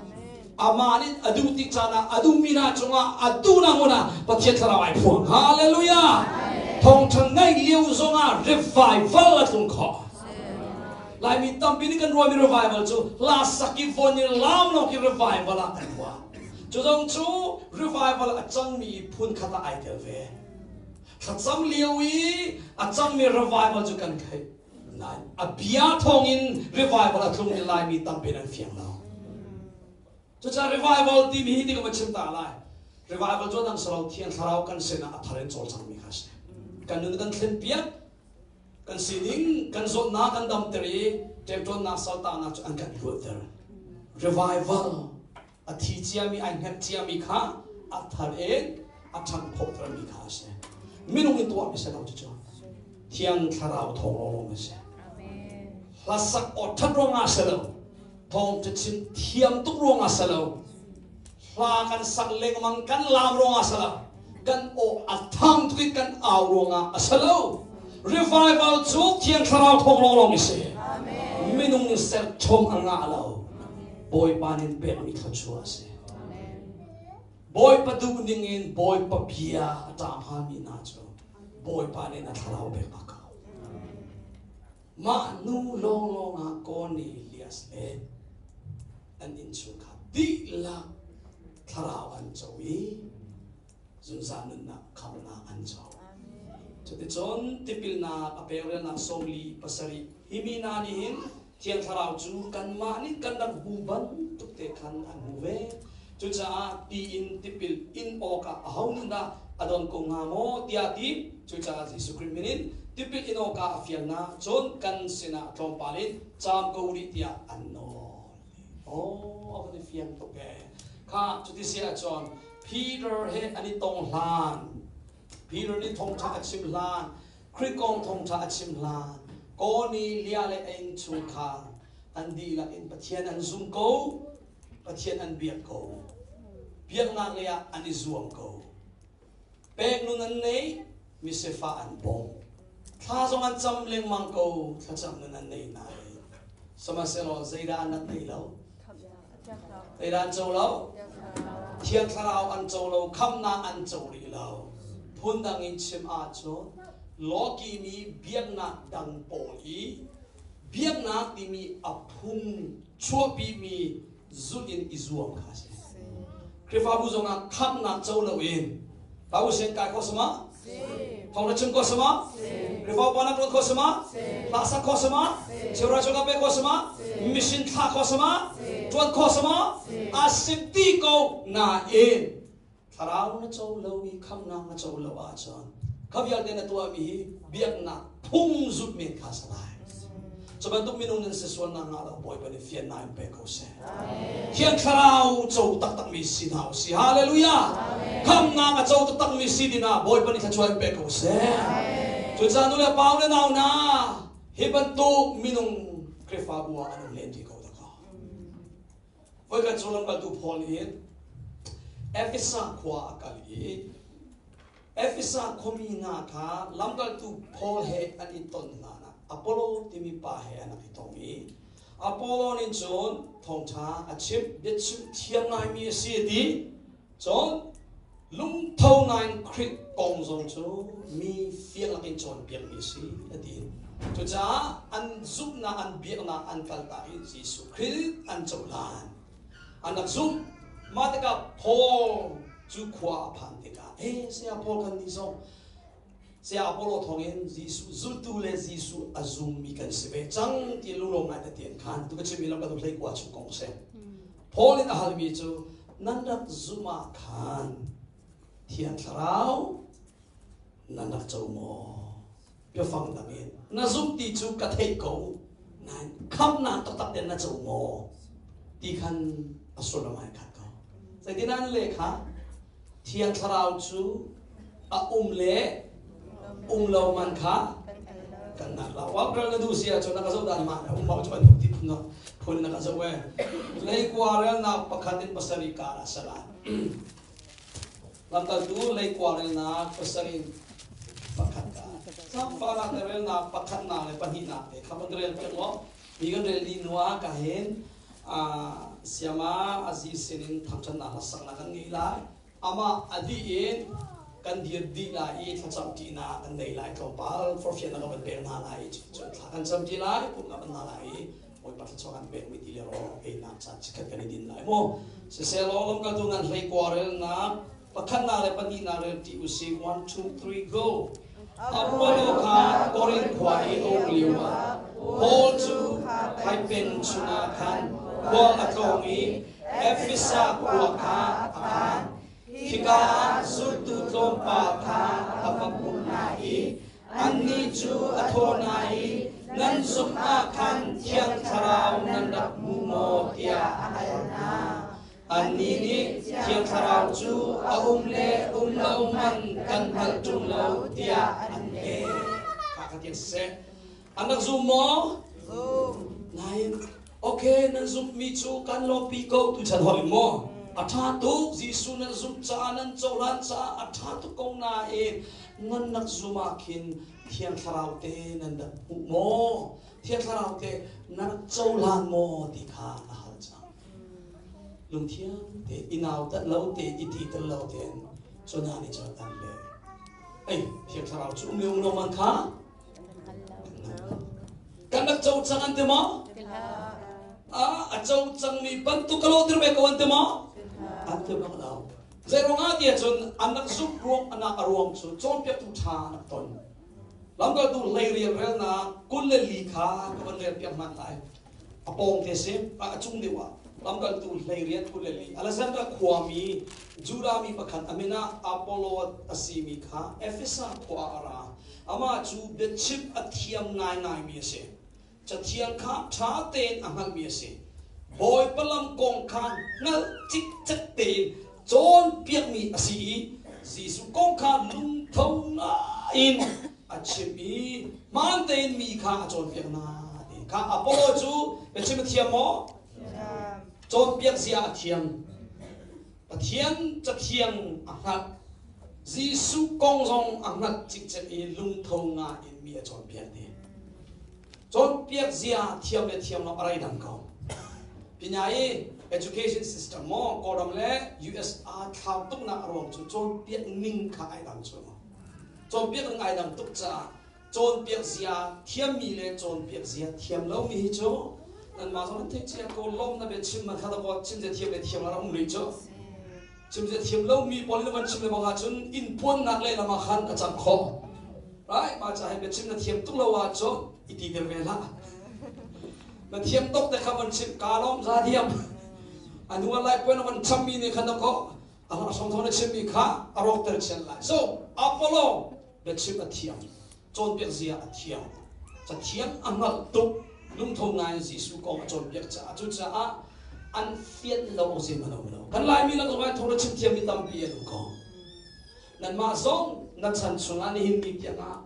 Amah nih a duh tik caan ah a duhmi hna cungah a duhnak hmun ah Pathian Thlarau ai phuang. Hallelujah! Thawngṭha ngaih lio zongah revival a tlung khawh. Laimi tampi nih kan ruahmi revival cu hla sak i von i lam lawng khi revival ah kan ruah. Cu zong cu revival a cangmi phun khat ah ai tel ve. Thlacam lio i a cangmi revival cu kan theih. Nain a bia thawngin revival a tlungmi Laimi tampi an fiang lo. Cucaah revival timi hi ti ka va chim ta lai. Revival cu dang salo Thiang Thlarau kan sinah a thar in cawlcangmi kha a si. Kan nun kan thlen piak, kan sining kan zawtnak kan damter i ṭemṭawnnak saltahnak cu an kan luatter. Revival a thi ciami ai hnget ciami kha a thar in a ṭhangphawhtermi kha a si. Minung in tuahmi si lo cucu Thiang Thlarau thawng lawnglawng a si. Hlasak aw ṭhat ruangah si lo, thawngṭha chim thiam tuk ruangah si lo, hla kan sak lengmang kan laam ruangah si lo, kan aw a thang tuk i kan au ruangah a si lo. Revival cu Thiang Thlarau thawng lawnglawng a si. Minung nih serchom a ngah lo. Bawipa nih pekmi thluachuah a si. Bawipa duh ning in Bawipa bia a ṭam hami hna cu Bawipa nih na thlarau pek bak ko. Mah nu lawnglawng ah Cornelius le an innchungkhar dihlak thlarau an co i zungzal nunnak khamhnak an co. Cuticun tipilnak a pekrelnak 47 hi mi hna nih hin Thiang Thlarau cu kanmah nih kan rak hmu bantuk te khan an hmu ve. Cucaah ti in tipil in awkah aho nih dah a don ko hnga maw tiah a ti. Cucaah Jesuh Khrih min in tipil in awkah a fialnak cun kan sinah tlawmpal in caam ko rih tiah an nawl. Oh, a van i fiang tuk ee. Kha cuti si ahcun Peter he an i tong hlan, Peter nih thawngṭha a chim hlan, Khrih kong thawngṭha a chim hlan, Cornelia le a innchungkhar an dihlak in Pathian an zum ko, Pathian an biak ko. Biaknak lei ah an i zuam ko. Pek nun an nei, misifah an bawmh. Thla zong an cam lengmang ko, thlacam nun an nei nain. Sihmanhsehlaw zeidah an rak nei lo? Zeidah an co lo? Thiang Thlarau an co lo, khamnak an co rih lo. Phundang in chim ahcun, lawki mi biaknak dang pawl i biaknak timi a phung chuahpimi zulh in i zuam kha a si. Khrihfabu zongah khamhnak co loin Babu sen kai kho sama? Thong na chim kho sama? Khrihfabu pa na tuan kho sama? Hla sak kho sama? Cheura cheuka pe kho sama? Mission thla kho sama? Tuan kho sama? A si ti ko nain thlarau na co lo i khamnak na co lo ahcun kha vialte na tuahmi hi biaknak phung zut men kha si lai. Cu bantuk minung nan si sualnak ngah lo Bawipa nih fiannak in pe ko seh. Thiang Thlarau co taktakmi si hna usih. Hallelujah. Khamnak a co taktakmi si dingah Bawipa nih thluachuah in pe ko seh. Cucaah nu le pa le nau hna hi bantuk minung Khrihfabu ah an um len rih ko dah kaw. Voikhat cu lamkaltu Paul nih Efesa khua a kal i Efesa khuami hna kha lamkaltu Paul he an i ton hlanah Apollo timi pa he an rak i tong i Apollo nih cun thawngṭha a chimh, biachim thiam ngaimi a si a ti. Cun lungtho ngaiin Khrih kong zong cu mi fiang lakin cawnpiakmi a si a ti. Cucaah an zumhnak, an biaknak an kaltak i Jesuh Khrih an cohlan. An rak zumh. Mah tikah Paul cu khua a phan tikah, eh saya Paul kan nih zong saya Apollo thawngin Jesuh zultu le Jesuh a zummi kan si ve cang ti lunglawm ngai tete an khan. Tu ka chimmi lam ka tu hlei kua chung kong a si. Paul in a halmi cu nan rak zumh ah khan Thiang Thlarau. Nan rak co maw? Biafang dang in na zumh ti cu ka theih ko nain khamhnak taktak ten na co maw ti khan a sullam ai khat ko. Zeitin an leh kha? Thiang Thlarau cu a um le um lo man kha kan nak la. Wa ral na duh si ahcun na ka zoh dan ma um mau cu bantuk ti phun phun na ka zoh e. Leikua relnak pakhat in pasarih kar a sala. Lamkaltu leikua relnak pasarih in pakhat ka. Samfa na relnak pakhatnak le pahnihnak te kha van rel piak law mi kan rel dih hnu ah ka hin siama Aziz sinin thangṭhatnak hlasaknak kan ngei lai. Amah a dih in kan dir dih lai i thlacam ṭinak kan nei lai tlawmpal forfiannak ka van pek hna lai i cun thla kan cam ṭi lai pumhnak kan hna lai i Bawipa thluachuah kan pekmi ti le rawl einak caan chikkhat kan i din lai mu. Siseh law lamkaltu ngan hlei kua relnak pakhatnak le pahnihnak rel ṭi usih 1 2 3 go. Apollo kha Korinth khua i a um lio ah Paul cu Haipeng chungah khan khual a tlawng i Efesa khua kha a phan. Khika ah zultu tlawmpal kha a va hmuh hna i annih cu a thawh hna i, Nan zumh ah khan Thiang Thlarau nan rak hmu maw? tiah a hal hna. Annih nih, Thiang Thlarau cu a um le um lo hmanh kan hngalh ṭung lo, tiah an leh. Kha kha tiang siseh. An rak zum maw? Zum. Nain, okay, nan zumhmi cu kan lawmpi ko tuchan holh in maw? A ṭha tuk, Jesuh nan zumh caah, nan cohlan caah a ṭha tuk ko nain nan nak zum ah khin Thiang Thlarau te nan rak hmuh maw? Thiang Thlarau te nan rak cohlan maw ti kha a hal cang. Lungthiang te, i nautat lo te, i ti tel lo tein cu hna nih cun an leh. Ei, Thiang Thlarau cu um le um lo man kha Kan rak co cang an ti maw? A co cangmi bantuk ka lawhter ve ko an ti maw? An ti bak lo. Zei ruangah tiah cun an rak zumh ruang anak a ruang cu cawnpiaktu ṭha an rak ton. Lamkaltu hlei rianrelnak 24 kha ka van relpiak hmanh lai. A pawng te si, a cung deuh ah lamkaltu hleiriat 24. Alexandra khuami Judah mi pakhat a min ah Apollo a simi kha Efesa khua ah a ra. Amah cu biachim a thiam ngaingaimi a si. Cathiang kha ṭha tein a hngalhmi a si. Bawipa lam kong kha hngalh cikcek tein cawnpiakmi a si i Jesuh kong kha lungtho ngaiin a chim i hmaan tein mi kha a cawnpiak hna ti kha Apollo cu biachim a thiam maw? Cawnpiak zia a thiam. Pathian cathiang a hngalh. Jesuh kong zong a hngalh cikcek i lungtho ngai in mi a cawnpiak ti. Cawnpiak zia thiam le thiam lo a rei dang ko. Pinya i education system maw Kawlram le US aa thlau tuknak a ruang cu cawnpiak ning kha ai dang cu. Cawnpiak ning ai dang tuk caah cawnpiak zia thiammi le cawnpiak zia thiam lomi hi cu nanmah zong nan theih cia ko lawm na bia chim man kha dakaw chim zia thiam le thiam lo rak um rih cu chim zia thiam lomi pawl nih van chim le bang ahcun inn puannak lehlam ah khan a cang khawh right mah ca hi biachim na thiam tuk lo ahcun i ti dir ve hlah na thiam tuk te kha van chim ka lawm za diam anu lai puan van chammi nih khan dakaw a hrawng na chimmi kha a rawkter chian lai so Apollo biachim a thiam cawnpiak zia a thiam cathiang a hngalh tuk lungtho ngai in Jesuh kong a cawnpiak caah cucaah an fian lo zing an um lo kan Laimi lak zong ah thawng na chim thiammi tampi an um ko nanmah zong na chan chungah nihin ni tiang ah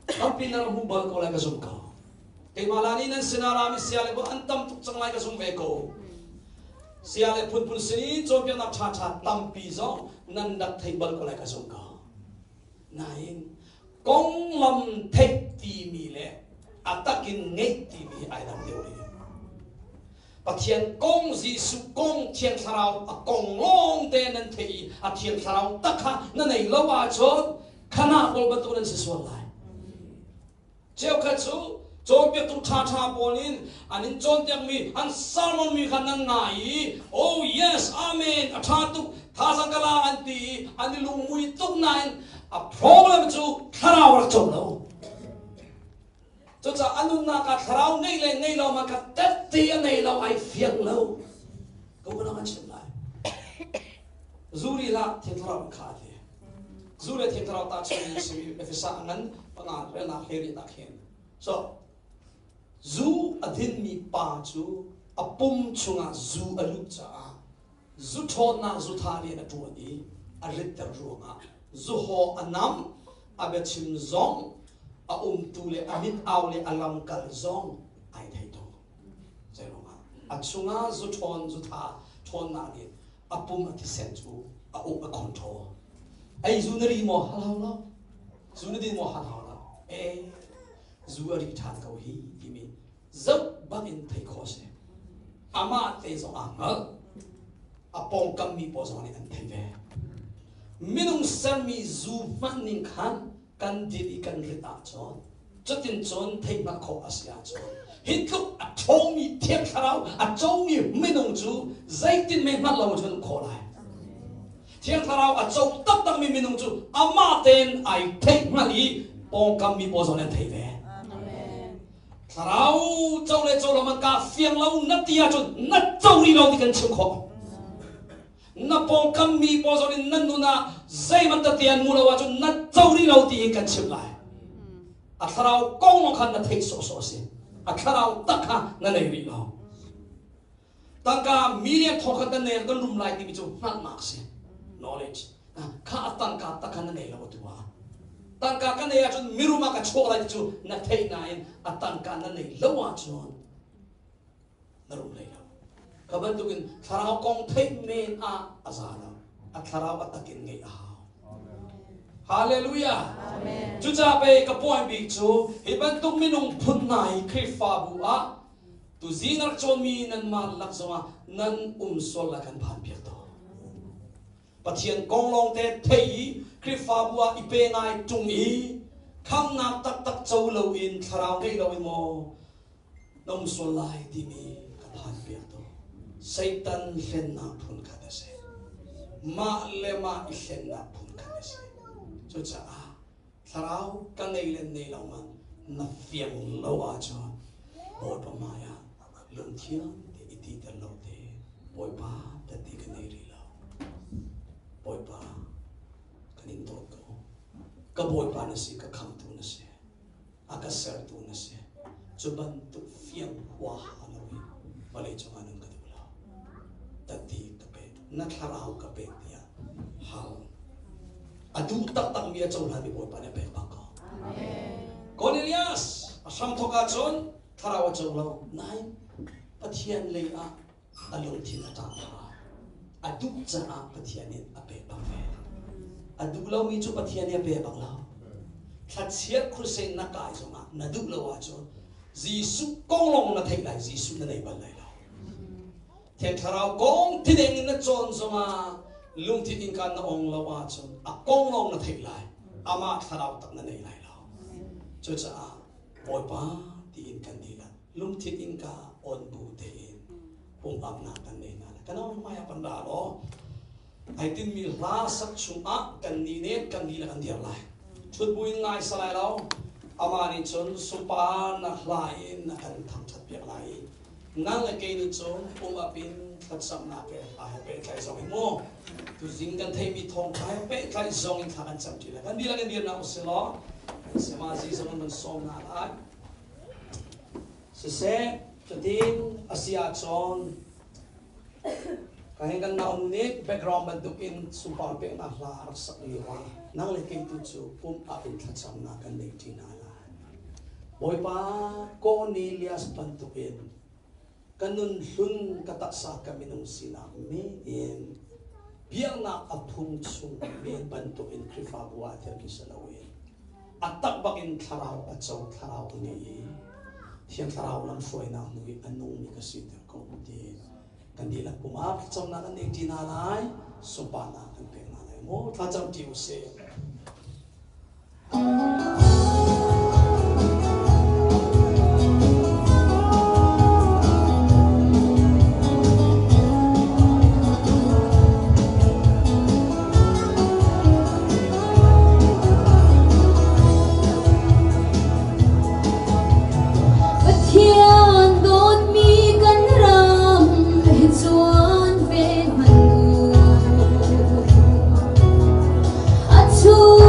tampi nan hmu bal ko lai ka zum ko keimah la nih nan sinah rami sia le an tam tuk cang lai ka zum ve ko sia le phunphun sin i cawnpiaknak ṭhaṭha tampi zong nan rak thei bal ko lai ka zum ko nain konglam theih timi le a takin ngeih timi ai dang deuh rih Pathian kong Jesuh kong Thiang Thlarau a kong lawng te nan theih i a Thiang Thlarau tak kha na nei lo ahcun khana pawl bantuk nan si sual lai Cheukhat cu cawnpiaktu ṭhaṭha pawl in an in cawnpiakmi an sermon mi kha nan ngai i oh yes amen a ṭha tuk thazaang ka la an ti i an i lungmui tuk nain a problem cu thlarau rak co lo. Cucaah a nunnak ah thlarau ngeih le ngei lo ma kha tette a ngei lo ai fiang lo. Ko ka an chim lai. Zuri hlah thiang thlarau kha ti. Zu le Thiang Thlarau tahchunmi simi Efesa a ngan panga relnak hlei nak hin. So zu a dinmi pa cu a pum chungah zu a luh caah zu ṭhawnnak zu tha rian a ṭuan i a ritter ruangah zu haw a nam, a biachim zong, a umtu le a mit au le a lamkal zong ai thei tuk. Zeiruangah a chungah zu ṭhawn zu tha ṭhawnnak nih a pum a thisen cu a uk, a control. Ei zu na ri maw? Hal hau lo. Zu na din maw? Hal hau lo. E zu a ri ṭhan ko hi timi zoh bangin thei khawh a si. Amah te zong aa hngalh. A pawngkam mi pawl zong nih an thei ve. Minung sermi zu hman ning khan kan din i kan rit ahcun, cutin cun theihhngalh khawh a si ahcun, hi tluk a ṭhawngmi Thiang Thlarau a comi minung cu zeitin mei hngalh lo cun khawh lai? Thiang Thlarau a co taktakmi minung cu amah tein ai theihhngalh i pawngkam mi pawl zong nih an thei ve. Thlarau co le co lo man ka fiang lo na ti ahcun na co rih lo ti kan chim khawh. Na pawngkam mi pawl zong nih nan nun ah zeihmanh tete an hmuh lo ahcun na co rih lo ti hi kan chimh lai. A thlarau kong lawng khan na theih sawhsawh a si. A thlarau tak kha na nei rih lo. Tangka million thongkhat kan nei kan rum lai timi cu hngalhnak a si. Knowledge. Kha a tangka tak kha na nei lo atu ah. Tangka ka nei ahcun mirum ah ka chuak lai ti cu na theih nain a tangka na nei lo ahcun na rum hlei lo. Kha bantukin thlarau kong theih men ah a za lo. A thlarau a takin ngeih a hau. Hallelujah. Cucaah pei ka point bik cu hi bantuk minung phun hna hi Khrihfabu ah tuzing rak cawnmi nanmah lak zongah nan um sual lai kan phan piak tawn. Pathian kong lawngte thei i Khrihfabu ah i pe ngai ṭung i khamnak taktak co loin thlarau ngei loin maw na um sual lai timi ka phan piak to. Satan hlennak phun khat a si. Mah le mah i hlennak phun khat a si. Cucaah thlarau ka ngei le nei lo man na fiang lo ahcun Bawipa hmai ah lungthiang te i titer lo te, Bawipa, tati ka nei rih lo. Bawipa, kan in dawt ko. Ka Bawipa na si, ka khamtu na si, a ka sertu na si. Cu bantuk fiang huaha lo in vawlei cungah nun ka duh lo. Tati ka pe, na thlarau ka pek tiah hal. A duh taktakmi a cohlanmi Bawipa nih a pek bak ko. Cornelius a hramthawk ahcun thlarau a co lo. Nain Pathian lei ah a lungthin a ṭang kha a duh caah Pathian nih a pek bak ve. A duh lomi cu Pathian nih a pe bak lo. Thlachiat crusade na kai zongah na duh lo ahcun Jesuh kong lawng na theih lai, Jesuh na nei bal lai lo. Thiang Thlarau kong thideng in na cawn zongah lungthin innka na ong lo ahcun a kong lawng na theih lai, amah thlarau tak na nei lai lo. Cucaah Bawipa tiin kan dihlak lungthin innka on bu tein pumhapnak kan nei hna. Kan hmai ah kan ra law ai tinmi hla sak chungah kan ni ne kan ni le kan dir lai. Thut buin ngai salai lo, amah nih cun sunparnak hla in a kan thangṭhat piak lai i nang le kei nih cun pum up in thlacamnak he hla he pehtlaih zong in mu tuzing kan theihmi thawngṭha he pehtlaih zong in thla kan cam ṭi lai. Kan dihlak in dirnak usih law kan samazi zong in van sawm hna lai. Siseh, cutin a si ahcun ka hin kan nau nih background bantukin sunpar peknak hla a rak sak lio ah nang le kei tu cu pum up in thlacamnak kan nei ṭi hna lai. Bawipa, Cornelius bantukin ka nun hlun ka taksa ka minung sinak men in biaknak a phung chung men bantukin Khrihfabu ah dirmi si loin a tak bakin thlarau a co, thlarau a ngei i Thiang Thlarau lamhruainak hnu i a nungmi ka siter ko ti kan dihlak pum ah thlacamnak kan nei ṭi hna lai, sunparnak kan pek hna lai mu. Thlacam ṭi usih. Pathian dawtmi kan ram hi cuan ve hmanh u. A chung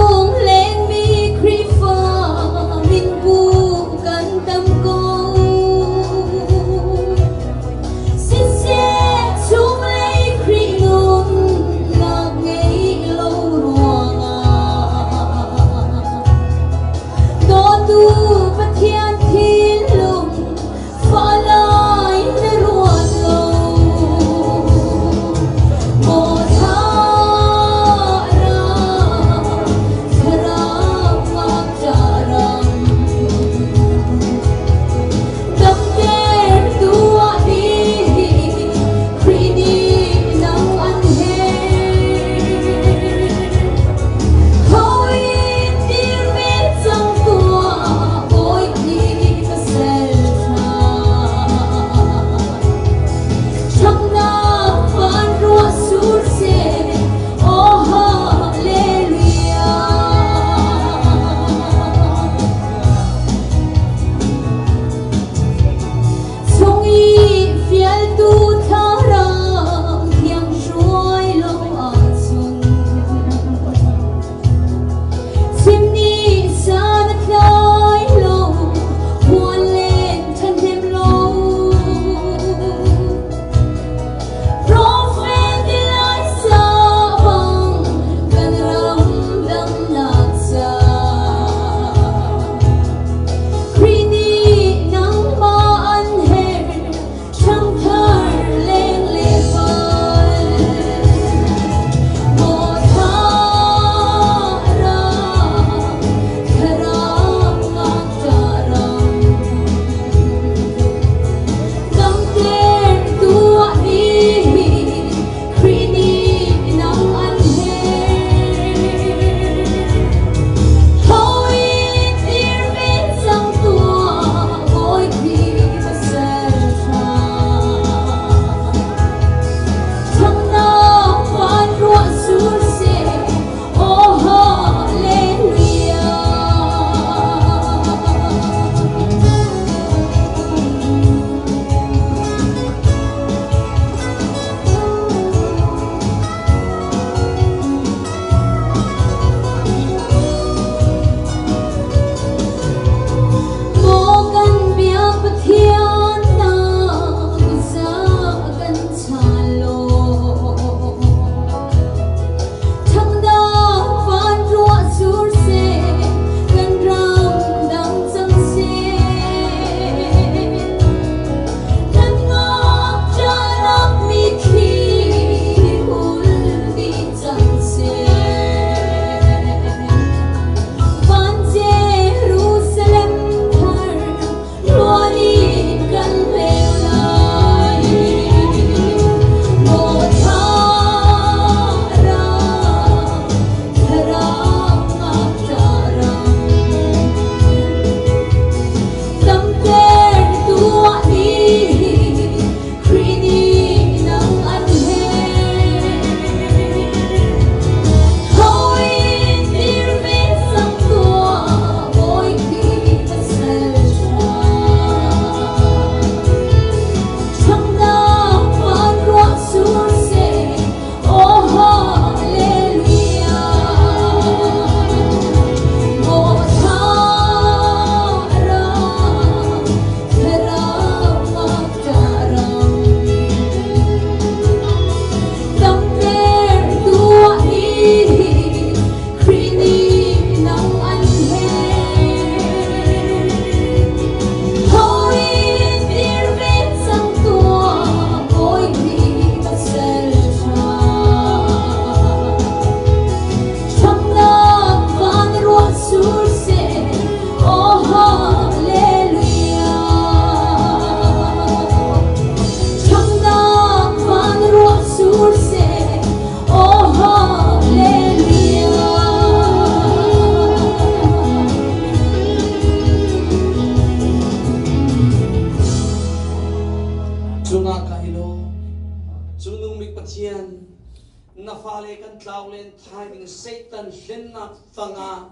kan tlau len thai ding Satan hlennak tangah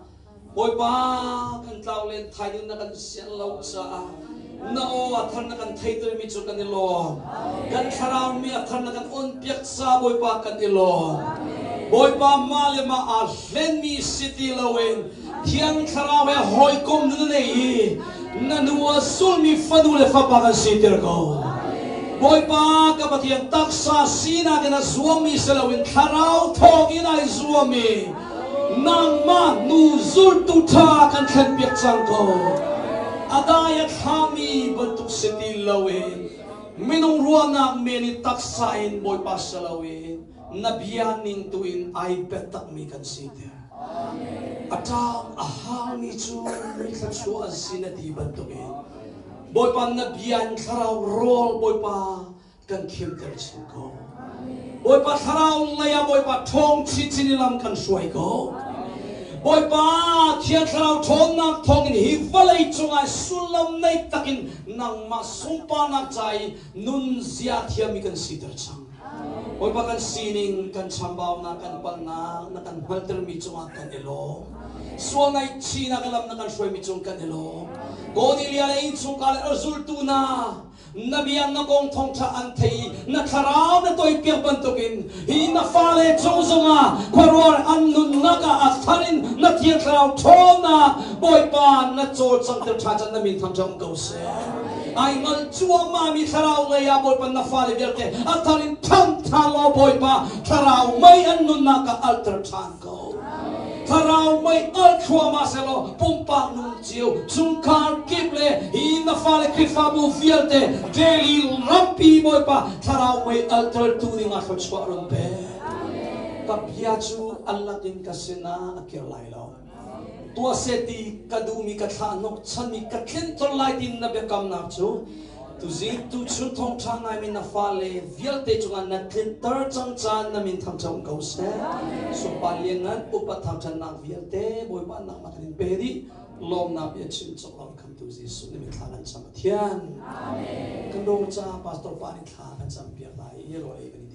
Bawipa kan tlau len thai ding na kan sian lo caah na aw a thar na kan theitermi cu kan i lawm. Kan thlarau mi a thar na kan on piak ca Bawipa kan i lawm. Bawipa mah le mah aa hlenmi si ti loin Thiang Thlarau he hawikom na nei i na nu a sulmi fanu le fapa kan siter ko. Bawipa ka Pathian taksa sinak in a zuammi si loin thlarau thawng in ai zuammi nangmah nu zultu ṭha kan thlenpiak cang ko. A dai a thlami bantuk si ti loin minung ruahnak men i taksa in Bawipa si loin na bia ning tu in ai biatakmi kan siter. A ṭang a hangmi cu mi thluachuah an si na ti bantukin Bawipa na bia in thlarau rawl Bawipa kan khimter chin ko. Bawipa thlarau lei ah Bawipa ṭhawng chinchin i lam kan hruai ko. Bawipa Thiang Thlarau ṭhawnnak thawngin hi vawlei cungah sullam nei takin nangmah sunparnak ca i nunzia thiammi kan siter cang. Bawipa kan sining, kan chambaunak, kan palhnak na kan hngalhtermi cungah kan i lawm. Sual ngaihchihnak i lam na kan hruaimi cung kan i lawm. Cornelia le innchungkhar le a zultu hna na bia na kong thawngṭha an thei i na thlarau na toipiak bantukin hi na fale cung zongah khuaruahhar an nunnak ah a thar in na Thiang Thlarau ṭhawnnak Bawipa na cawlcanghter ṭhan cang na min thangṭhat um ko seh. Ai ngal cuahmah mi thlarau lei ah Bawipa na fale vialte a thar in ṭhang ṭhan law Bawipa thlarau mei an nunnak ah alter ṭhan ko. Thlarau mei al thluahmah sehlaw pumpak nun cio chungkhar kip le hi na fale Khrihfabu vialte daily rampi Bawipa thlarau mei alter tu ding ah thluachuah run pe. Ka bia cu an lakin ka sinah a kir lai lo. Tuah seh ti ka duhmi ka thlah hnawhchanmi ka tlinter lai tiin na biakamnak cu tuzing tuchun thawngṭha ngaimi na fale vialte cungah na tlinter cang caan na min thangṭhat ko seh. Sunpar lianngan upat thangṭhatnak vialte Bawipa nangmah kan in pe dih. Lawmnak bia chim cawk lo khamtu Jesuh na min thla kan cam Pathian. Kan dawr ca pastor pa nih thla kan cam piak lai i rawl ei kan.